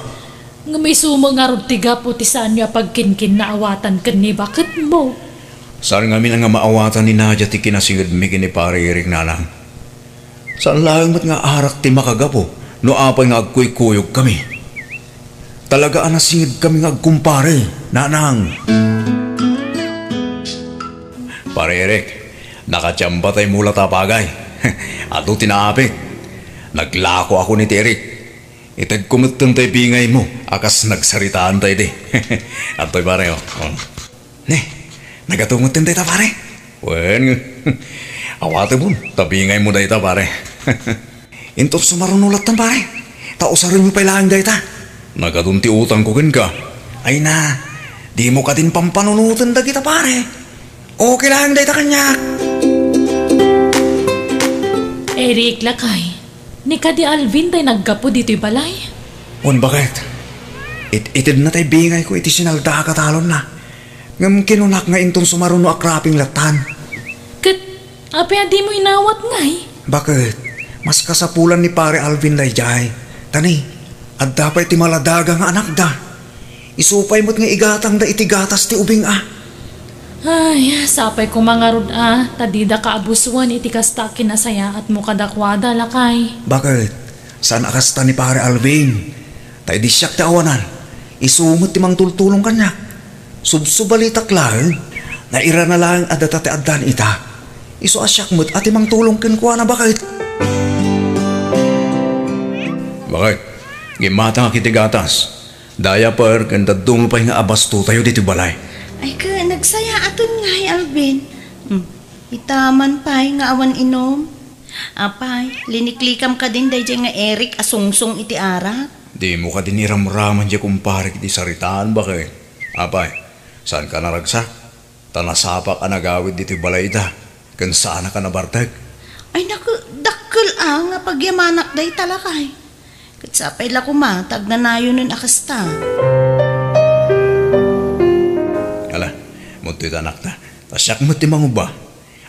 Ngem isu met ngarud ti gapu ti saanyo a pagkinkinnaawatan ken ni baketmo. Saan ngamin nga maawatan ni Nadia ti kinasingedmi ken ni Pare Eric, nanang. Saan laeng met nga arak ti makagapu no apay nga agkuykuyogkami. Talaga a nasingedkami nga agkumpare, nanang. Pare Eric, Nakatiamba tay mula ta bagay. Adu ti naapit. Naglakoakon iti Eric. Itedko metten tay bingaymo a kas nagsaritaanta idi. Adtoy, pare, oh. Oh. Ne, nagatungot dayta, pare? Wen, awatemon, ta bingaymo dayta, pare. Inton sumaruno latta, pare, ta usarenyo pay laeng dayta. Nagadun ti utangko kenka. Ay na, dimo kadin pampanunoten dagita, pare. Okay laeng dayta kaniak. Eric, lakay, ni kadi Alvin tay naggapu ditoy balay? Wen, baket. It-itedna tay bingayko iti sinalda a katalonna. Ngem kinunak nga inton sumaruno a cropping lattan. Ket apay a dimo inawat ngay? Baket, mas kasapulan ni Pare Alvin daydiay. Ta ni, adda pay ti maladaga nga anakda. Isu pay met nga igatangda iti gatas ti ubing a. Ay, sapay koma ngarud a, ta dida kaabusuan iti kasta a kinasayaatmo kadakuada, lakay. Baket, saan a kasta ni Pare Alvin. Ta idi siak ti awanan, isu met ti mangtultulong kaniak. Subsubalitak laeng, nairana laeng a data ti addan ita. Isu a siak met a ti mangtulong kenkuana, baket. Baket, gimmatangak iti gatas. Diaper ken dadduma pay nga abastotayo ditoy balay. Ay, ket nagsayaaten ngay, Alvin. Hmm, ita man pay nga awan inum. Apay, liniklikam kadin daydiay nga Eric a sungsong iti arak? Dimo kadin iramraman diay kumparek iti saritaan, baket. Apay, saanka naragsak? Ta nasapak a nagawid ditoy balay ita, ken saanak a nabartek. Ay, naku, dakkel a nga pagyamanak dayta, lakay. Ket sapay la koma ta agnanayonen a kasta. Ala, muntoy ta, anakta. Ta siak met ti mangubba.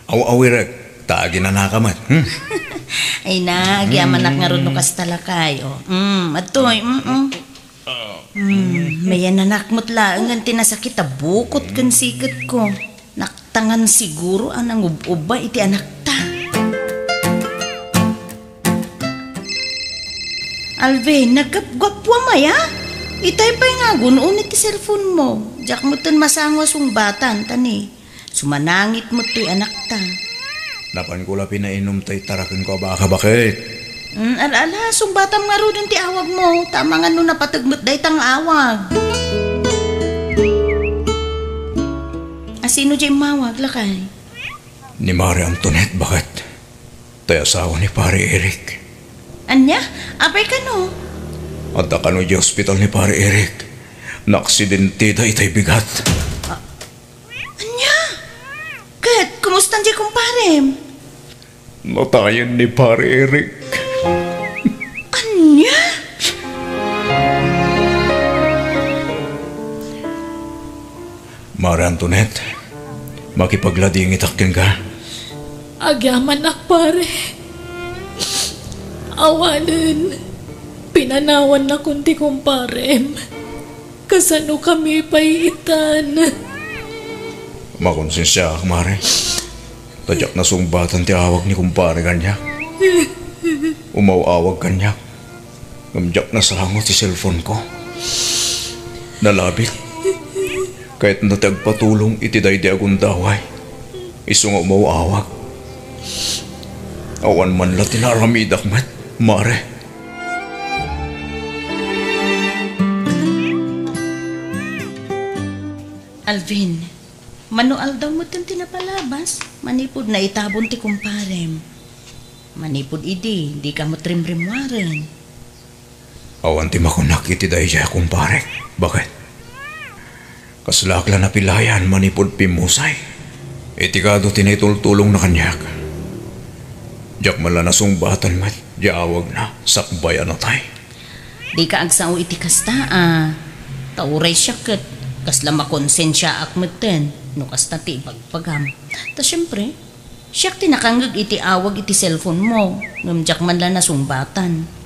Aw-awirek, ta aginanaka met. Hmm? Ay na, agyamanak ngarud no kasta, lakay. O, mm, adtoy, mm, mm. Hmm, mayananak met laengen ti nasakit a bukot ken siketko. Naktangan siguro a nangub-ubba iti anakta. Alvin, naggapgappuam aya? Itay pay nga agun-on iti cellphone mo. Diak metten masango a sungbatan, ta ni, sumanangit met toy anakta. Napanko la pinainum tay tarakenko a baka, baket. Mm, ala, ala, sungbatam ngaruden ti awagmo, ta amangan no napateg met dayta nga awag. A sino diay immawag, lakay? Ni Mare Antoinette, baket. Tay asawa ni Pare Eric. Ania? Apay kano? Adda kano idiay ospital ni Pare Eric. Naaksidenteda itay bigat. Ania? Ket, kumustan diay kumparem? Natayen ni Pare Eric. Ania? Mare Antoinette, makipagladingitak kenka. Agyamanak, pare. Awanen, pinanawannakon ti kumparem. Kasano kami pay itan? Makonsensiaak, Mare. Ta diak nasungbatan ti awag ni kumpare kaniak. Umaw-awag kaniak. Ngem diak nasango ti cellphone ko. Nalabit. Kayatna ti agpatulong iti daydi a gundaway. Isu nga umaw-awag. Awan man la ti naaramidak met, Mare. Alvin, mano aldaw metten ti napalabas, manipud naitabon ti kumparem. Manipud idi, dika met rimrimmuaren. Awan ti makunak iti daydiay a kumparek. Baket? Kaslaak la napilayan manipud pimmusay. Iti kado ti naitultulongna kaniak. Diak man la nasungbatan met diay awagna sakbay a natay. Dika agsao iti kasta a. Ta uray siak ket kasla makonsensiaak metten no kasta ti ibagbagam. Ta siempre, siak ti nakangngeg iti awag iti cellphone mo, ngem diak man la nasungbatan.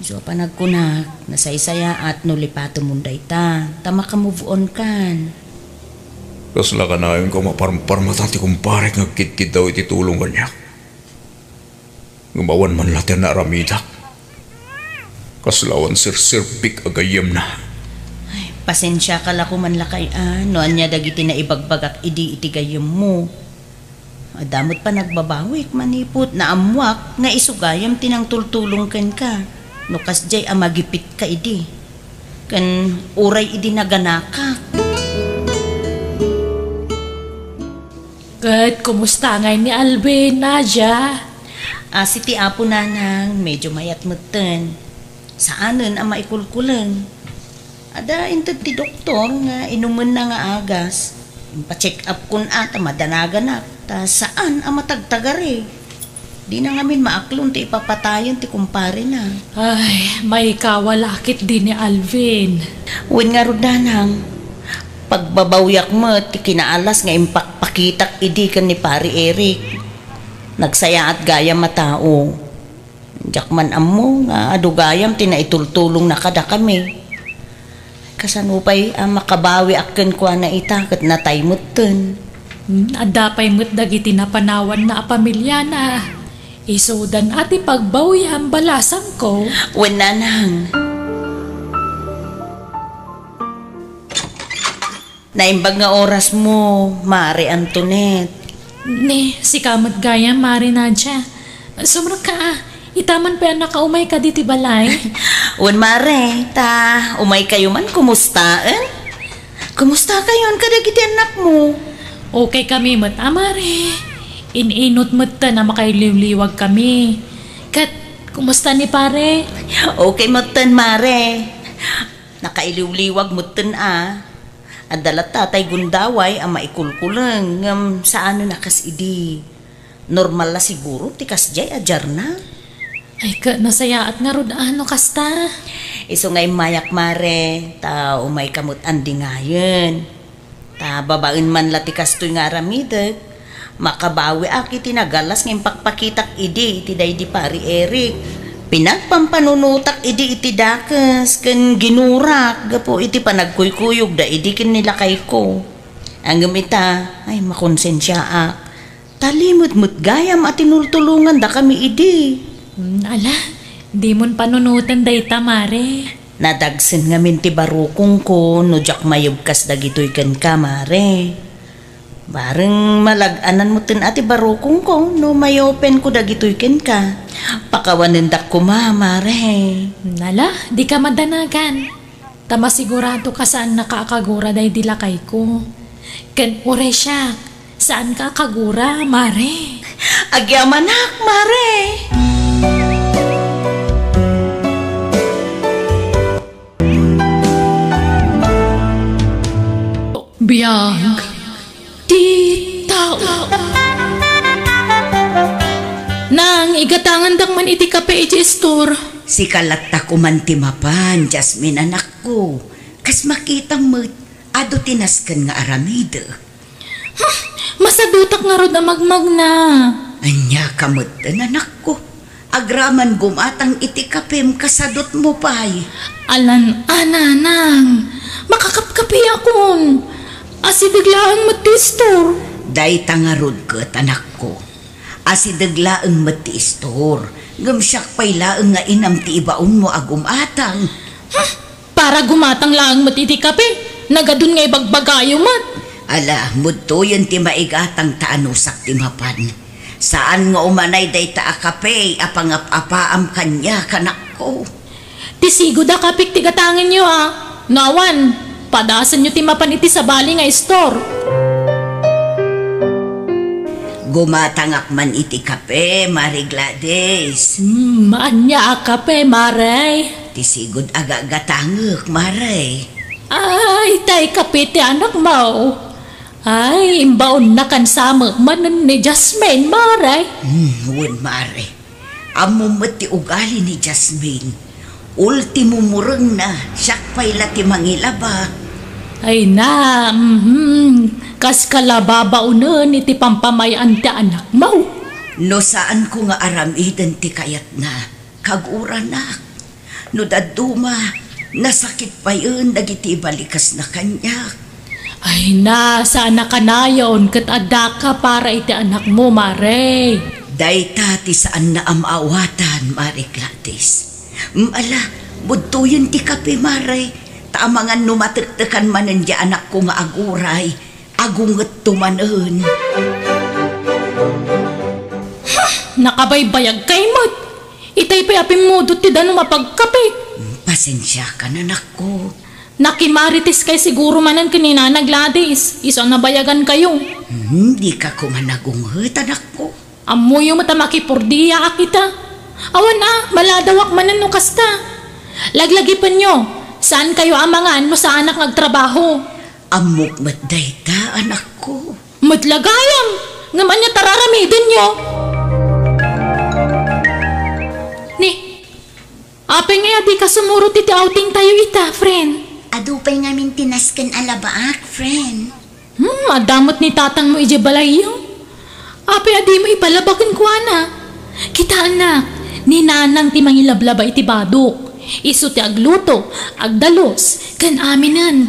Isu a panagkunak, nasaysayaat no lipatemon dayta, ta maka-move on kan. Kasla kanayonko a maparparmata ti kumparek nga agkidkiddaw iti tulong kaniak. Ngem awan man la ti naaramidak. Kasla awan serserbik a gayyemna. Ay, pasensiaka la koman lakay a, no ania dagiti naibagbagak idi iti gayyemmo. Adda met panagbabawik manipud naammoak nga isu gayam ti nangtultulong kenka no kasdiay a magipitka idi. Ken uray idi naganakak. Ket kumusta ngay ni Alvin, Nadia? Asi ti Apo, nanang, medyo mayat metten. Saanen a maikulkuleng. Adda inted ti doktor nga inumenna nga agas. Impacheck up kon a ta madanaganak, ta saan a matagtagari. Dina ngamin maaklon ti ipapatayen ti kumparena. Ay, maikawa la ketdi ni Alvin. Wen ngarud, nanang, pagbabawyak met ti kinaalas nga impakpakitak idi ken ni Pari Eric. Nagsayaat gayam a tao. Diak man ammo nga adu gayam ti naitultulongna kadakami. Kasano pay a makabawiak kenkuana ita ket natay metten? Hmm, adda pay met dagiti napanawanna a pamiliana. Isudan a ti pagbawiam, balasangko. Wen, nanang. Naimbag nga orasmo, Mare Antoinette. Ni, sika met gayam, Mare Nadia. Sumrekka a, ita man pay a nakaumayka ditoy balay. Wen, Mare, ta umaykayo man kumustaen? Kumustakayon kadagiti annakmo? Okay kami met a, Mare. In-inut metten a makailiwliwag kami. Ket, kumusta ni Pare? Okay metten, Mare. Nakailiwliwag metten a. Adda latta tay gundaway a maikulkuleng, ngem saanen a kas idi. Normal la siguro ti kasdiay a diarna. Ay, ket nasayaat ngarud a no kasta. Isu nga immayak, Mare, ta umayka met andingayen. Ta babaen man la ti kastoy nga aramidek, makabawiak iti nagalas nga impakpakitak idi iti daydi Pari Eric. Pinagpampanunotak idi iti dakes ken ginurak gapu iti panagkuykuyogda idi ken ni lakayko. Ngem ita, ay, makonsensiaak. Talimed met gayam a tinultulongandakami idi. Hmm, ala, dimon panunoten dayta, Mare. Nadagsen ngamin ti barukongko no diak mayebkas dagitoy kenka, Mare. Bareng malag-anan metten a ti barukongko no mayopenko dagitoy kenka. Pakawanendak koma, Mare. Nala, dika madanagan. Ta masiguradoka saannaka a kagura daydi lakayko. Ken uray siak, saanka a kagura, Mare. Agyamanak, Mare. Biag ti tao. Nang, igatangandak man iti kape iti istor. Sika latta koman ti mapan, Jasmine, anakko. Kas makitam met, adu ti nasken nga aramidek. Hmm, masadutak ngarud a magmagna. Ania ka met, anakko? Agraman gumatang iti kapem, kasadutmo pay. Alan a, nanang, makakapkapiakon. Asideg laeng met ti istor. Dayta ngarud ket, anakko. Asideg laeng met ti istor. Ngem siak pay laeng nga inam ti ibaonmo a gumatang. Hmm, para gumatang laeng met iti kape, nagadun nga ibagbagayo met. Ala, mudtoyen ti maigatang ta anusak ti mapan. Saan nga umanay dayta a kape a pangap-apaam kaniak, anakko. Ti sigud a kapek ti gatangenyo, a. No awan, padasenyo ti mapan iti sabali nga istor. Gumatangak man iti kape, Mare Gladys. Hmm, ania a kape, Mare? Ti sigud a gagatangek, Mare. Ay, tay kape ti anakmo. Ay, imbaonna kansamek manen ni Jasmine, Mare. Hmm, wen, Mare. Ammom met ti ugali ni Jasmine. Ultimo murengna, siak pay la ti mangilaba. Ay na, mhm. Kaska la babaonen iti pampamay-an ti anakmo. No saanko nga aramiden ti kayatna, kaguranak. No dadduma, nasakit payen dagiti ibalikasna kaniak. Ay na, saan a kanayon ket addaka para iti anakmo, Mare. Dayta ti saanna a maawatan, Mare Gladys. Mm, ala, budtoyen ti kape, Mare. Ta amangan no matektekan manen ti anakko nga aguray, agungetto manen. Nakabaybayagkay met. Itay pay a pimmudot ti danum a pagkape. Pasensiakan, anakko. Nakimarites kay siguro manen ken ni Nanang Gladys, isu a nabayagankayo. Hmm, dika koma nagunget, anakko. Ammoyo met a makipurdiaak ita. Awan a, maladawak manen no kasta. Laglagipenyo, saankayo a mangan no saanak nga agtrabaho. Ammok met dayta, anakko. Met la gayam, ngem ania ti ar-aramidenyo? Ni, apay ngay a dika sumurot iti outing tayo ita, friend? Adu pay ngamin ti nasken a labaak, friend. Hmm, adda met ni tatangmo idiay balayyo. Apay a dimo ipalaba kenkuana? Kitaennak, ni Nanang ti mangilablaba iti badok. Isu ti agluto, agdalus, ken aminen.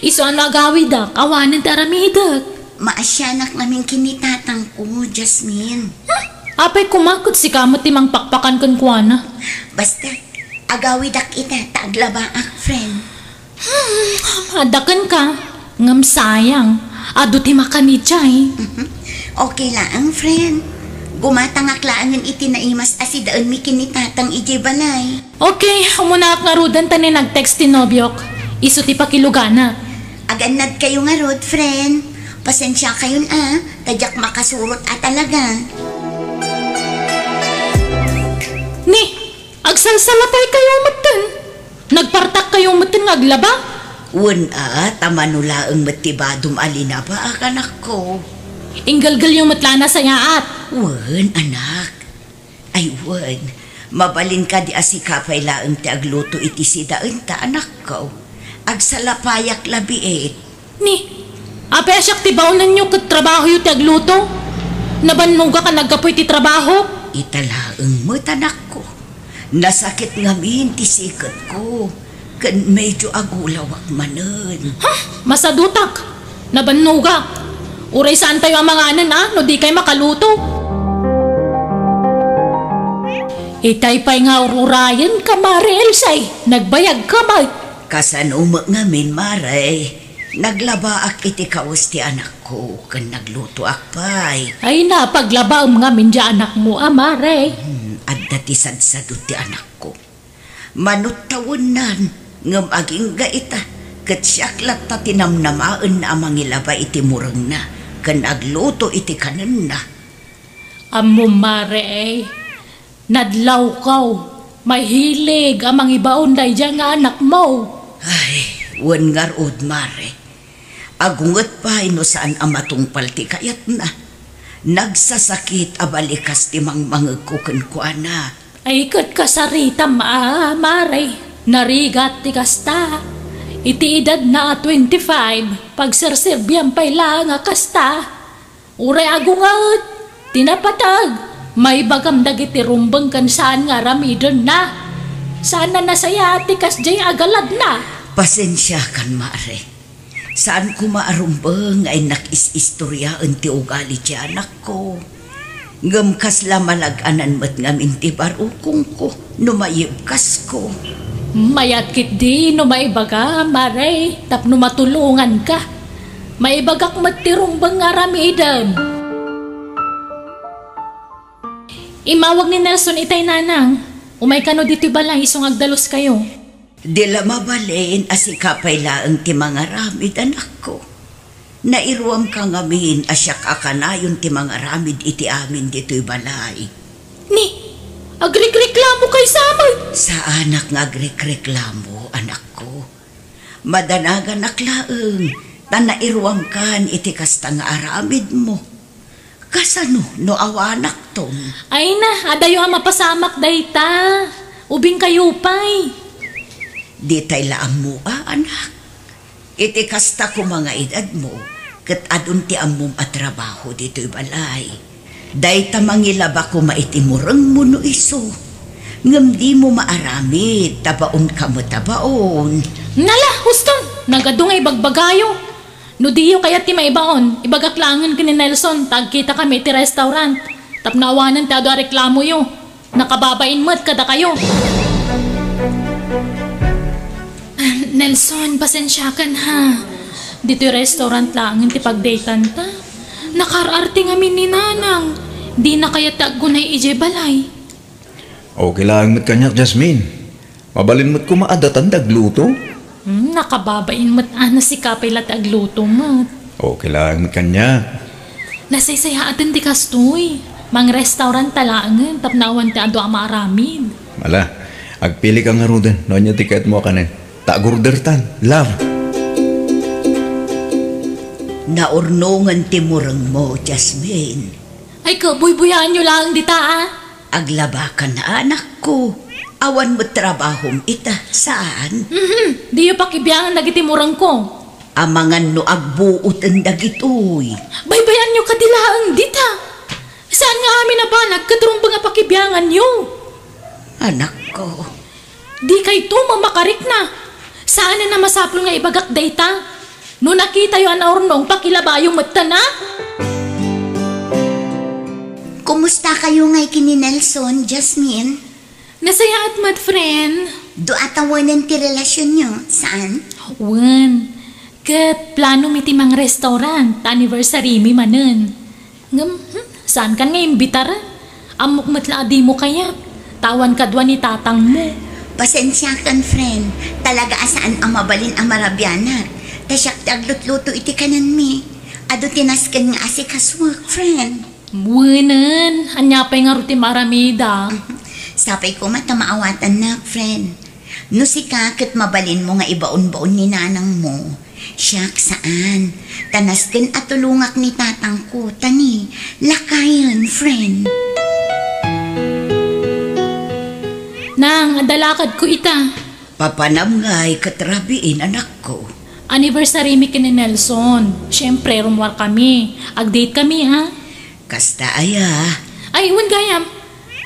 Isu a no agawidak, awanen ti aramidek. Maasianak ngamin ken ni tatangko, Jasmine. Hmm, apay koma ket sika met ti mangpakpakan kenkuana. Basta, agawidak ita ta aglabaak, friend. Hmm, adda kenka, ngem sayang, adu ti makan idiay. Mhm. Okay laeng, friend. Gumatangak laengen iti naimas a sidaenmi ken ni tatang idiay balay. Okay, umunaak ngaruden ta ni nag-text ti nobiok. Isu ti pakilugana. Agannadkayo ngarud, friend. Pasensiakayon a, ta diak makasurot a talaga. Ni, agsalsalapaykayo metten. Nagpartakkayo metten nga aglaba? Wen a, ta mano laeng met ti badom a linabaak, anakko. Inggelgelyo met la a nasayaat. Wen, anak. Ay, wen, mabalin kadi a sika pay laeng ti agluto iti sidaenta, anakko. Agsalapayak labiit. Ni, apay a siak ti baonenyo ket trabahoyo ti agluto? Nabannogak a naggapu iti trabahok. Ita laeng met, anakko. Nasakit ngamin ti siketko, ken medyo agulawak manen. Ha? Masadutak! Nabannogak! Uray saantayo a manganen a no dikay makaluto. Itay pay nga ur-urayenka, Mare Elsa, nagbayagka met. Kasano met ngamin, Mare? Naglabaak iti kawes ti anakko, ken naglutoak pay. Ay, napaglabaem ngamin diay anakmo a, Mare. Hmm, adda ti sadsadot ti anakko. Mano tawennan, ngem agingga ita, ket siak latta ti namnamaenna a mangilaba iti murengna, ken agluto iti kanenna. Ammom, Mare, nadlawkaw, mahilig a mangibaon daydiay nga anakmo. Ay, wen ngarud, Mare. Agunget pay no saan a matungpal ti kayatna. Nagsasakit a balikas ti mangmangegko kenkuana. Ay, ket kasaritam a, Mare, narigat ti kasta. Iti edadna a twenty-five, pagserserbiam pay laeng a kasta. Uray agunget ti napateg, maibagam dagiti rumbeng ken saan nga aramidenna. Saan a nasayaat ti kasdiay a galadna. Pasensiakan, Mare. Saan koma a rumbeng nga innak is-istoriaen ti ugali ti anakko. Ngem kasla malag-anan met ngamin ti barukongko no mayibkasko. Mayat ketdi no maibaga, Mare, tapno matulonganka. Maibagak met ti rumbeng nga aramidem. Immawag ni Nelson itay, Nanang. Umay kano ditoy balay isu nga agdaluskayo. Di la mabalin a sika pay laeng ti mangaramid, anakko. Nairuamka ngamin a siak a kanayon ti mangaramid iti amin ditoy balay. Ni, agrikreklamo kay samet? Saanak nga agrikreklamo, anakko. Madanaganak laeng, ta nairuamkan iti kasta nga aramidmo. Kasano no awanakton? Ay na, adayo a mapasamak dayta. Ubingkayo pay. Ditay la ammoa, anak. Iti kasta koma nga edadmo, ket adun ti ammom a trabaho ditoy balay. Dayta mangilaba koma iti murengmo no isu. Ngem dimo maaramid, ta baonka met a baon. Nala, huston! Nagadu nga ibagbagayo. No diyo kayat ti maibaon, ibagak laengen ken ni Nelson, ta agkitakami iti restaurant. Tapno awanen ti adu a reklamoyo. Nakababain met kadakayo. Nelson, pasensiakan ha. Ditoy restaurant laengen ti pagdatanta. Nakaar-arti ngamin ni Nanang. Dina kayat ti aggunay idiay balay. Okay laeng met kaniak, Jasmine. Mabalin met koma a datan ti agluto. Hmm, nakababain met a nasika pay la ti agluto met. Okay laeng met kaniak. Nasaysayaaten ti kastoy. Mangrestaurant ta laengen tapno awan ti adu a maaramid. Ala, agpilika ngaruden no ania ti kayatmo a kanen. Ta agordertan, love. Naurnongen ti murengmo, Jasmine. Ay, kabuybuyaanyo laeng dita, a? Aglabakan, anakko. Awan met trabahom ita, saan? Mhm, diyo pakibiangan dagiti murengko. Amangan no agbuoten dagitoy. Baybayanyo kadi laeng dita. Saan nga amin a banag ket rumbeng a pakibianganyo? Anakko. Dikayto mamakarikna. Saanen a masapul nga ibagak dayta. No nakitayo a naurnong, pakilabayo metten, a? Kumustakayo ngay ken ni Nelson, Jasmine? Nasayaat met, friend. Dua tawenen ti relasionyo, saan? Wen. Ket plano mi ti mangrestaurant, anniversary mi manen. Ngem, hmm, saankan nga imbitaran? Ammok met la a dimo kayat. Tawan kadua ni tatangmo. Pasensiakan, friend. Talaga a saan a mabalin a marabianak. Ta siak ti aglutluto iti kanenmi. Adu ti nasken nga asikasuek, friend. Wenen, ania pay ngarud ti maaramida? Sapay koma ta maawatannak, friend. No sika ket mabalinmo nga ibaonbaon ni nanangmo, siak saan. Ta nasken a tulongak ni tatangko, ta ni, lakayen, friend. Nang, adda lakadko ita. Papanam ngay ket rabiin, anakko. Anniversary mi ken ni Nelson. Siyempre, rummuar kami. Ag-date kami, ha? Kasta aya. Ay, wen gayam.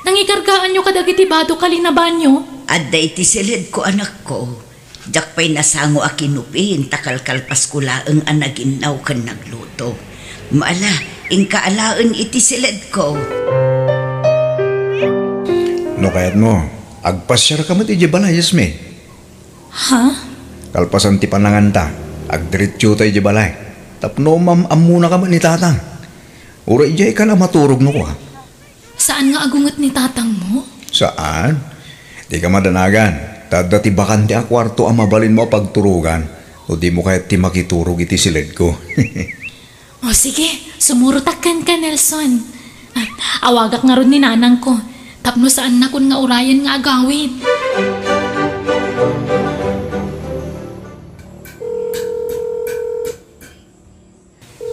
Nangikargaanyo kadagiti bado kalinabanyo? Adda iti siledko, anakko. Diak pay nasango a kinupin ta kalkalpasko laeng a naginnaw ken nagluto. Maala, inka alaen iti siledko. No kayatmo, agpasiarka met idiay balay, Jasmine. Ha? Kalpasan ti pananganta, agdiretsota idiay balay. Tapno maam-ammonaka met ni tatang. Uray idiay ka la maturog no kua. Saan nga agunget ni tatangmo? Saan? Dika madanagan. Ta adda ti bakante a kuarto a mabalinmo a pagturogan no dimo kayat ti makiturog iti siledko. O sige, sumurotak kenka, Nelson. Ah, awagak ngarud ni nanangko tapno saannakon nga urayen nga agawid.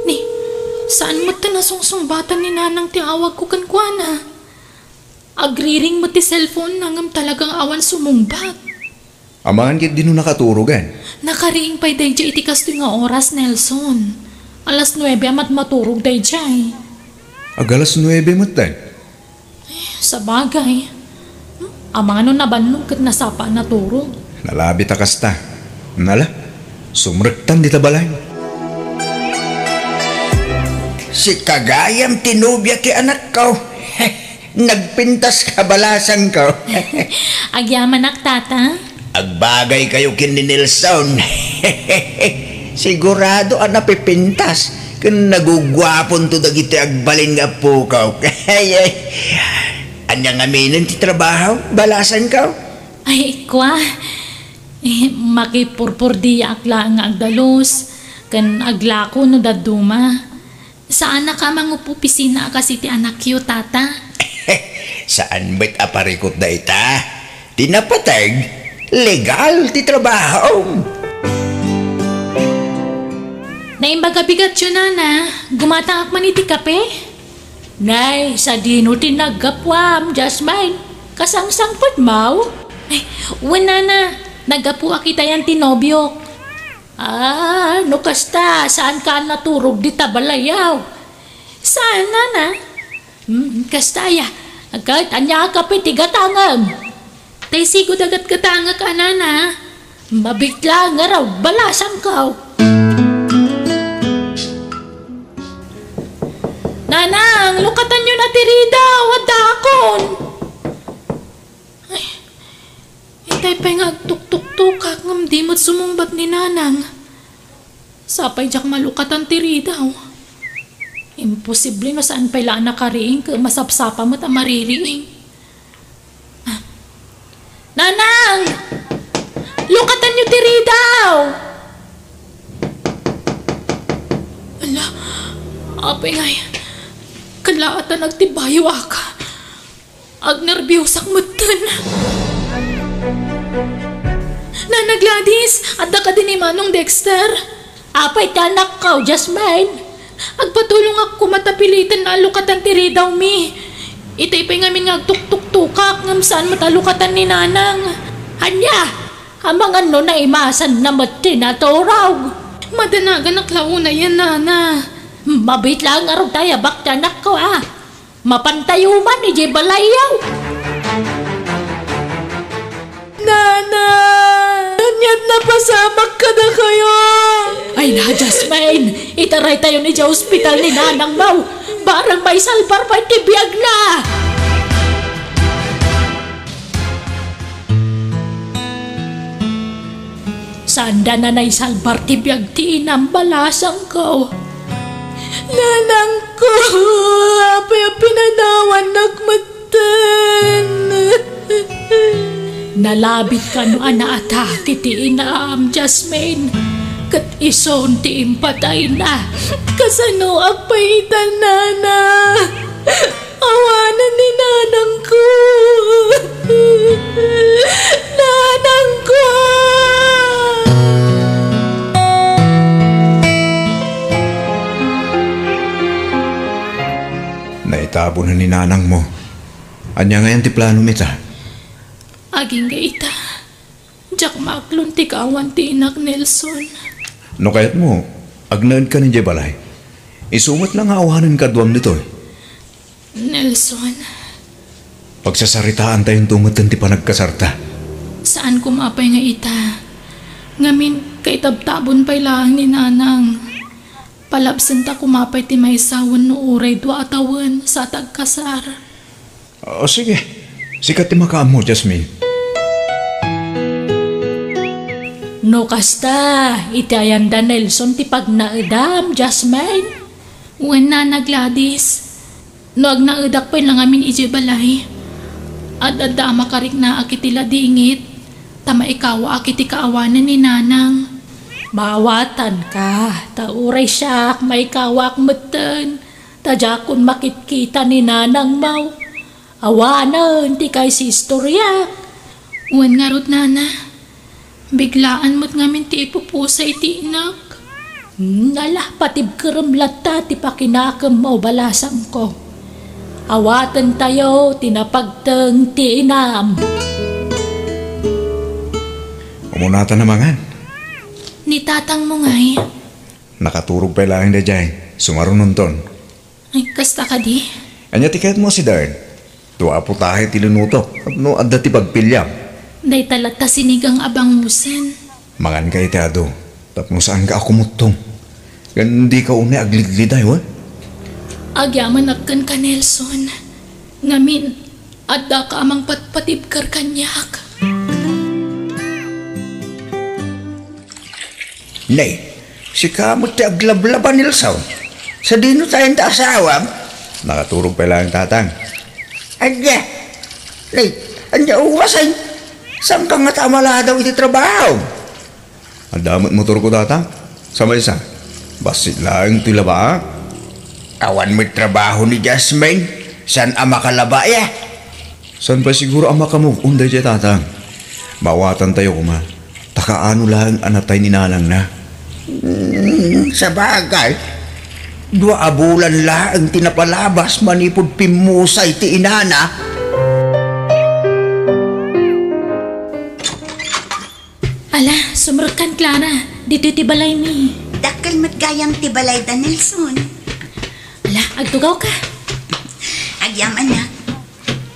Ni, saan met ta nasungsungbatan ni nanang ti awagko kenkuana? Agriring met ti cellphone-na ngem talagang awan sumungbat. Amangan ket dino nakaturog, eh. Nakariing pay daydiay iti kastoy nga oras, Nelson. Alas nuebe a matmaturog daydiay. Ag alas nuebe met, eh. Eh, sabagay. Hmm? Amangan no nabannog ket nasapa a naturog. Nalabi ta kasta. Nala, sumrektan dita balay. Sika gayam ti nobia ti anakko. Nagpintas ka, balasangko. Agyamanak, tata. Agbagaykayo ken ni Nelson. Sigurado a napipintas ken naguguaponto dagiti agbalin nga appokaw. Ania ngaminen ti trabaho, balasangko? Ay, kua. Eh, makipurpurdiaak laeng nga agdalus ken aglako no dadduma. Saanak a mangupopisina a kas iti anakyo, tata? Saan met a parikut dayta? Ti napateg, legal ti trabahom. Naimbag a bigatyo, nana. Gumataak man iti kape? Nay, sadino ti naggapuam, Jasmine? Kasangsangpetmaw? Ay, wen, nana. Naggapuak itayan ti nobiok. Ah, no kasta, saanka a naturog dita balayaw? Saan, nana? Hmm, kasta aya. Ket ania a kape ti gatangem? Tay sigo da gatgatangek a, nana. Mabitla nga raw balasangko. Nanang, lukatanyo na ti ridaw, addaakon. Ay, itay pay nga agtuktuktokak ngem di met sumungbat ni nanang. Sapay diak malukatan ti ridaw. Imposible no saan pay la a nakariing ket masapsapa met a maririing. Ah. Nanang! Lukatanyo ti ridaw! Ala, apay ngay, kalaatan agtibayo aka. Agnerbiusak metten. Nana Gladys, adda kadi ni Manong Dexter? Apay ti anakko, Jasmine? Agpatulongak koma ta piliten a lukatan ti ridawmi. Itay pay ngamin nga agtuktuktukak ngem saan met a lukatan ni Nanang. Ania? Amangan no naimasanna met ti naturog? Madanaganak la unayen, Nana. Mabiit laeng ngarud ta ayabak ti anakko, a. Mapantayo man idiay balayyo. Nana! Ania't napasamak kadakayo? Ay na, Jasmine! Itaraytayon idiay ospital ni nanangmo. Barang maisalbar pay ti biagna. Saanda a naisalbar ti biag ti inam, balasangko. Nanangko, apay a pinanawannak metten? Nalabit kano a naatake ti inam, Jasmine, ket isun ti impatayna. Kasanoak pay ita, Nana? Awanen ni nanangko. Nanangko! Naitabonen ni nanangmo. Ania ngayen ti planom ita? Agingga ita. Diak maaklon ti kaawan ti inak, Nelson. No kayatmo, agnaedkan idiay balay. Isu met la nga awanen kaduam ditoy. Nelson. Pagsasaritaantayonto metten ti panagkasarta. Saan koma pay nga ita. Ngamin, kaitabtabon pay laeng ni nanang. Palabsenta koma pay ti maysa wenno uray dua a tawen sa ta agkasar. O, sige. Sika ti makaammo, Jasmine. No kasta, iti ayanda Nelson ti pagnaedam, Jasmine? Wen, Nana Gladys. No agnaedak pay la ngamin idiay balay, ad-adda a makariknaak iti ladingit, ta maikawaak iti kaawanan ni nanang. Maawatanka, ta uray siak, maikawaak metten, ta diakon makitkita ni nanangmo. Awanen ti kaisistoriak. Wen ngarud, Nana, biglaan met ngamin ti ipupusay ti inak. Hmm, ala, patibkerem latta ti pakinakemmo, balasangko. Awatentayo ti napagteng ti inam. Umunatan a mangan. Ni tatangmo ngay? Nakaturog pay laeng daydiay. Sumarunonton. Ay, kasta kadi? Ania ti kayatmo a sidaen? Dua a putahe ti linutok tapno adda ti pagpiliam. Dayta latta sinigang a bangusen. Manganka iti adu tapno saanka a kumuttong. Ngem dika unay aglidliday, wen? Agyamanak kenka, Nelson. Ngamin, addaka a mangpatpatibker kaniak. Nay, sika met ti aglablaba, Nelson. Sadino tayen ta asawam? Nakaturog pay laeng, Tatang. Adda. Nay, ania uwasen? Saanka ngata a maladaw iti trabaho? Adda met motorko, Tatang. Sa maysa, bassit laeng ti labaak. Awan met trabaho ni Jasmine. Saan a makalaba, ya? Saan pay siguro a maka-move on daydiay, Tatang? Maawatantayo koma. Ta kaano laeng a natay ni nanangna? Hmm, sabagay. Dua a bulan laeng ti napalabas manipud pimmusay ti inana. Ala, sumrekkan, Clara. Ditoy ti balaymi. Dakkel met gayam ti balayda, Nelson. Ala, agtugawka. Agyamanak.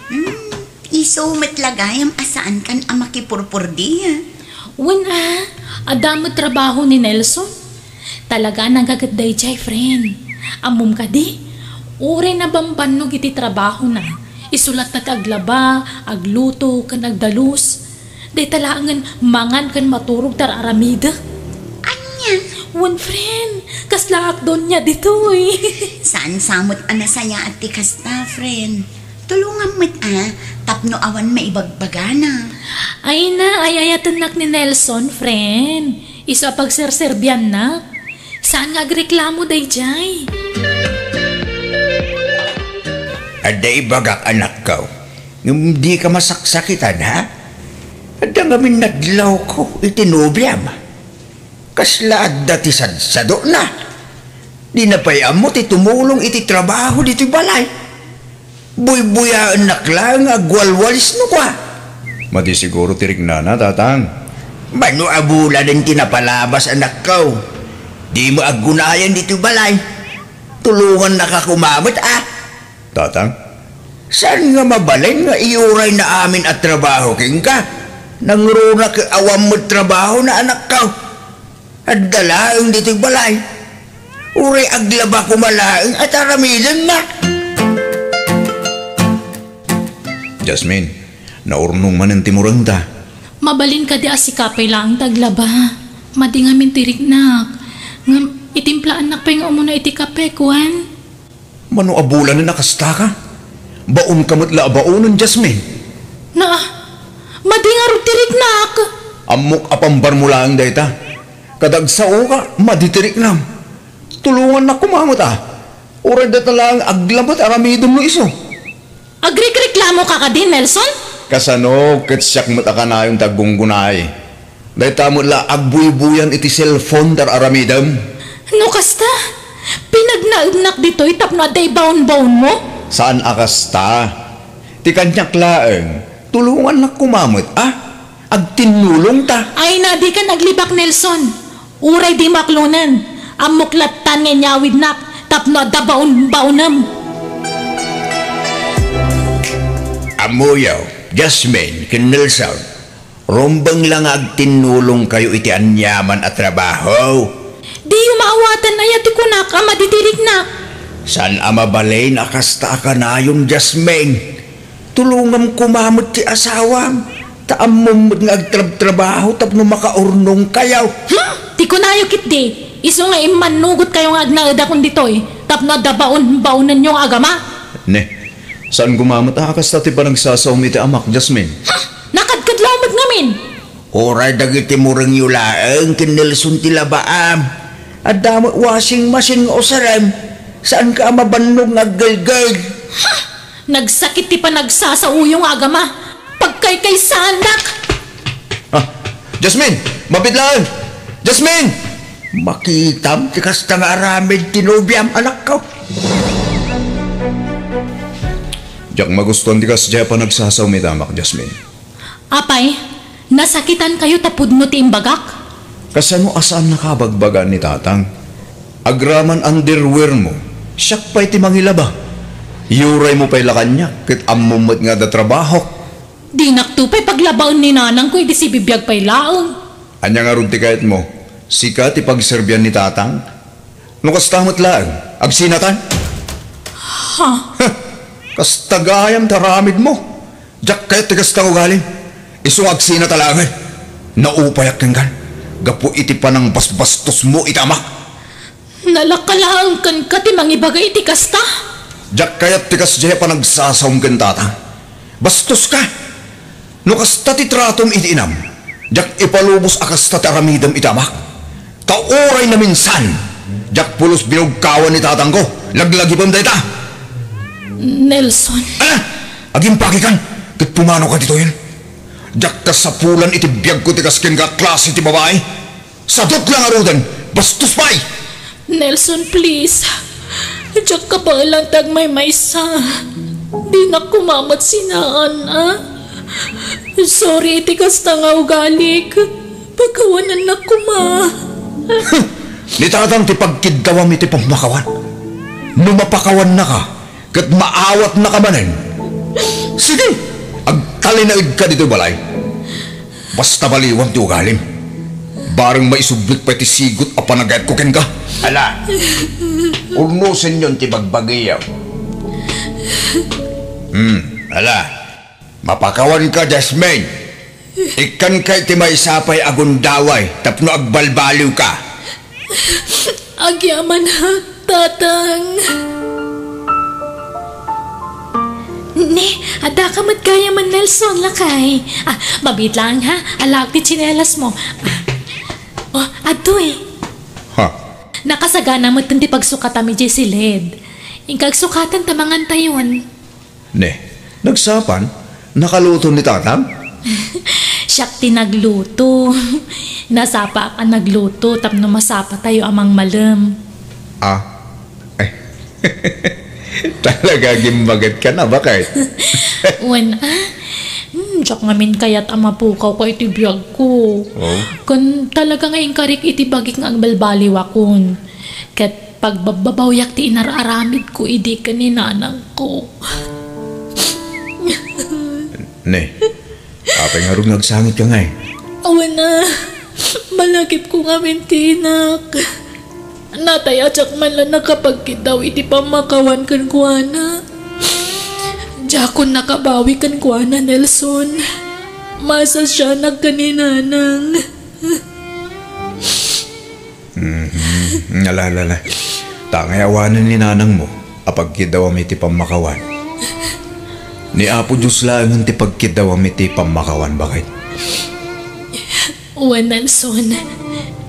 Hmm, isu met la gayam a saankan a makipurpurdi, a. Wen a, adda met trabaho ni Nelson. Talaga a nagaget daydiay, friend. Ammom kadi? Uray nabambannog iti trabahona. Isu latta ti aglaba, agluto, ken agdalus. Dayta laengen mangan ken maturog ti ar-aramidek. Ania? Wen, friend, Kaslaak donia ditoy. Saan sa met a nasayaat ti kasta, friend. Tulongam met a, tapno awan maibagbagana. Ay na, ay-ayatennak ni Nelson, friend. Isu a pagserserbiannak. Saan nga agreklamo daydiay? Adda ibagak, anakko. Ngem dika masaksakitan, ha? Adda ngamin nadlawko iti nobiam. Kasla adda ti sadsadona. Dina pay ammo ti tumulong iti trabaho ditoy balay. Buybuyaennak laeng nga agwalwalis no kua. Madi siguro ti riknana, Tatang. Mano a bulanen ti napalabas, anakko? Dimo aggunayan ditoy balay. Tulongannaka koma met a. Tatang? Saan nga mabalin nga iyurayna amin a trabaho kenka? Nangruna ket awan met trabahona, anakko. Adda laeng ditoy balay. Uray aglaba koma laeng a taramidenna. Jasmine, naurnong manen ti murengta. Mabalin kadi a sika pay laeng ti aglaba. Madi ngamin ti riknak. Ngem, itimplaannak pay nga umuna iti kape, kuan? Mano a bulanen a kastaka? Baonka met la a baonen, Jasmine. Na, madi ngarud ti riknak. Ammok a pambarmo laeng dayta. Kada agsaoka, madi ti riknam. Tulongannak koma met a. Uray dayta laeng aglaba ti aramidem no isu. Agrikreklamoka kadi, Nelson? Kasano ket siak met a kanayon ti aggunggunay? Dayta met la agbuybuyan iti cellphone ti ar-aramidem. No kasta, pinagnaebnak ditoy tapno adda ibaonbaonmo? Saan a kasta. Ti kaniak laeng, tulongannak koma met a. Agtinnulongta. Ay na, dikan aglibak, Nelson. Uray dimo aklonen, ammok lattan nga inyawidnak tapno adda baon-baonem. Ammoyo, Jasmine ken Nelson, rumbeng la nga agtinnulongkayo iti aniaman a trabaho. Diyo maawatan aya ti kunak a madi ti riknak? Saan a mabalin a kasta a kanayon, Jasmine. Tulongam koma met ti asawam, ta ammom met nga agtrabtrabaho tapno makaurnongkayo. Hmm? Ti kunayo ketdi, isu nga immannugotkayo nga agnaedakon ditoy tapno adda baon-baonenyo nga agama. Ne, saan koma met a kasta ti panagsasaom iti amak, Jasmine? Hmm? Nakadkadlaw met ngamin. Uray dagiti murengyo laeng ken Nelson ti labaam. Adda met washing machine nga usarem. Saanka a mabannog nga aggelgel. Ha! Nagsakit ti panagsasaoyo nga agama. Pagkaykaysaandak! Ah, Jasmine! Mabiit laeng! Jasmine! Makitam ti kasta nga aramid ti nobiam, anakko. Diak magustuan ti kasdiay a panagsasaom iti amak, Jasmine. Apay, nasakitankayo ta pudno ti imbagak? Kasano a saannaka a bagbagaan ni Tatang? Agraman underwear mo, siak pay ti mangilaba. Iyuraymo pay la kaniak, ket ammom met nga adda trabahok. Dinakto pay paglabaen ni nanangko idi sibibiag pay laeng. Ania ngarud ti kayatmo? Sika ti pagserbian ni Tatang? No kasta met laeng, agsinatan? Ha? Heh, kasta gayam ti aramidmo. Diak kayat ti kasta nga ugalim. Isu nga agsinata laengen. Naupayak kenkan gapu iti panangbasbastosmo iti amak. Nalaka laeng kenka ti mangibaga iti kasta? Diak kayat ti kasdiay a panagsasaom ken Tatang. Bastoska! No kasta ti tratom iti inam, diak ipalubos a kasta ti aramidem iti amak. Ta uray naminsan, diak pulos binugkawan ni tatangko. Laglagipem dayta. Nelson. Ala! Agimpakikan, ket pumanoka ditoyen. Diak kasapulan iti biagko ti kas kenka a klase ti babai. Sadut la ngaruden, bastos pay! Nelson, please. Diak kabaelan ti agmaymaysa. Dinak koma met sinaan, a? Sorry iti kasta nga ugalik. Pakawanennak koma. Ni Tatang ti pagkiddawam iti pammakawan. No mapakawannaka, ket maawatnaka manen. Sige, agtalinaedka ditoy balay. Basta baliwam ti ugalim. Bareng maisublit pay ti sigut a panagayatko kenka. Ala, urnosenyon ti bagbagiyo. Hmm, ala. Mapakawanka, Jasmine. Ikkanka iti maysa pay a gundaway tapno agbalbaliwka. Agyamanak, Tatang. Ne, addaka met gayamen, Nelson, lakay. Ah, mabiit laeng, ha? Alaek ti tsinelasmo. Ah, oh, adtoy. Ha? Nakasagana met ti pagsukatami idiay siled. Inka agsukaten ta mangantayon. Ne, nagsapa? Nakaluto ni Tatang? Siak ti nagluto. Nasapaak a nagluto tapno masapatayo a mangmalem. Ah? Ay. Talaga, gimbaget ka na, bakit? Wen, ah? Hmm, diak ngamin kayat a mapukawka iti biagko. Oh? Ken talaga nga inkarik iti bagik nga agbalbaliwakon. Ket pagbabbabawiak ti inar-aramidko idi ken ni nanangko. Ne, apay ngarud nga agsangitka ngay? Awan a, malakipko ngamin ti inak. Natay a diak man la nakapagkiddaw iti pammakawan kenkuana. Diakon nakabawi kenkuana, Nelson. Masasianak ken ni Nanang. Mhm. Ala, ala, ala. Ta ngay awanen ni nanangmo a pagkiddawam iti pammakawan. Ni Apo Dios laengen ti pagkiddawam iti pammakawan, bakit? Wen, Nelson,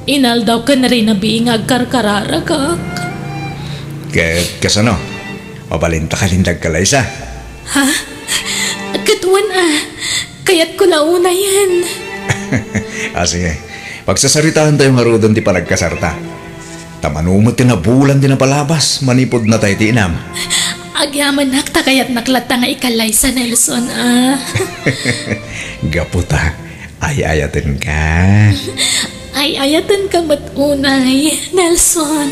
inaldaw ken rinabii nga agkarkararagak. Ket kasano? Mabalinta ka nin dagkalaysa? Ha? Ket wen a, kayatko la unayen. Ah, sige. Pagsasaritaentayo ngaruden ti panagkasarta. Ta mano met ti nabulan ti napalabas manipud natay ti inam. Agyamanak ta kayatnak latta nga ikalaysa, Nelson, a. Gapu ta ay-ayatenka. Ay-ayatenka met unay, Nelson.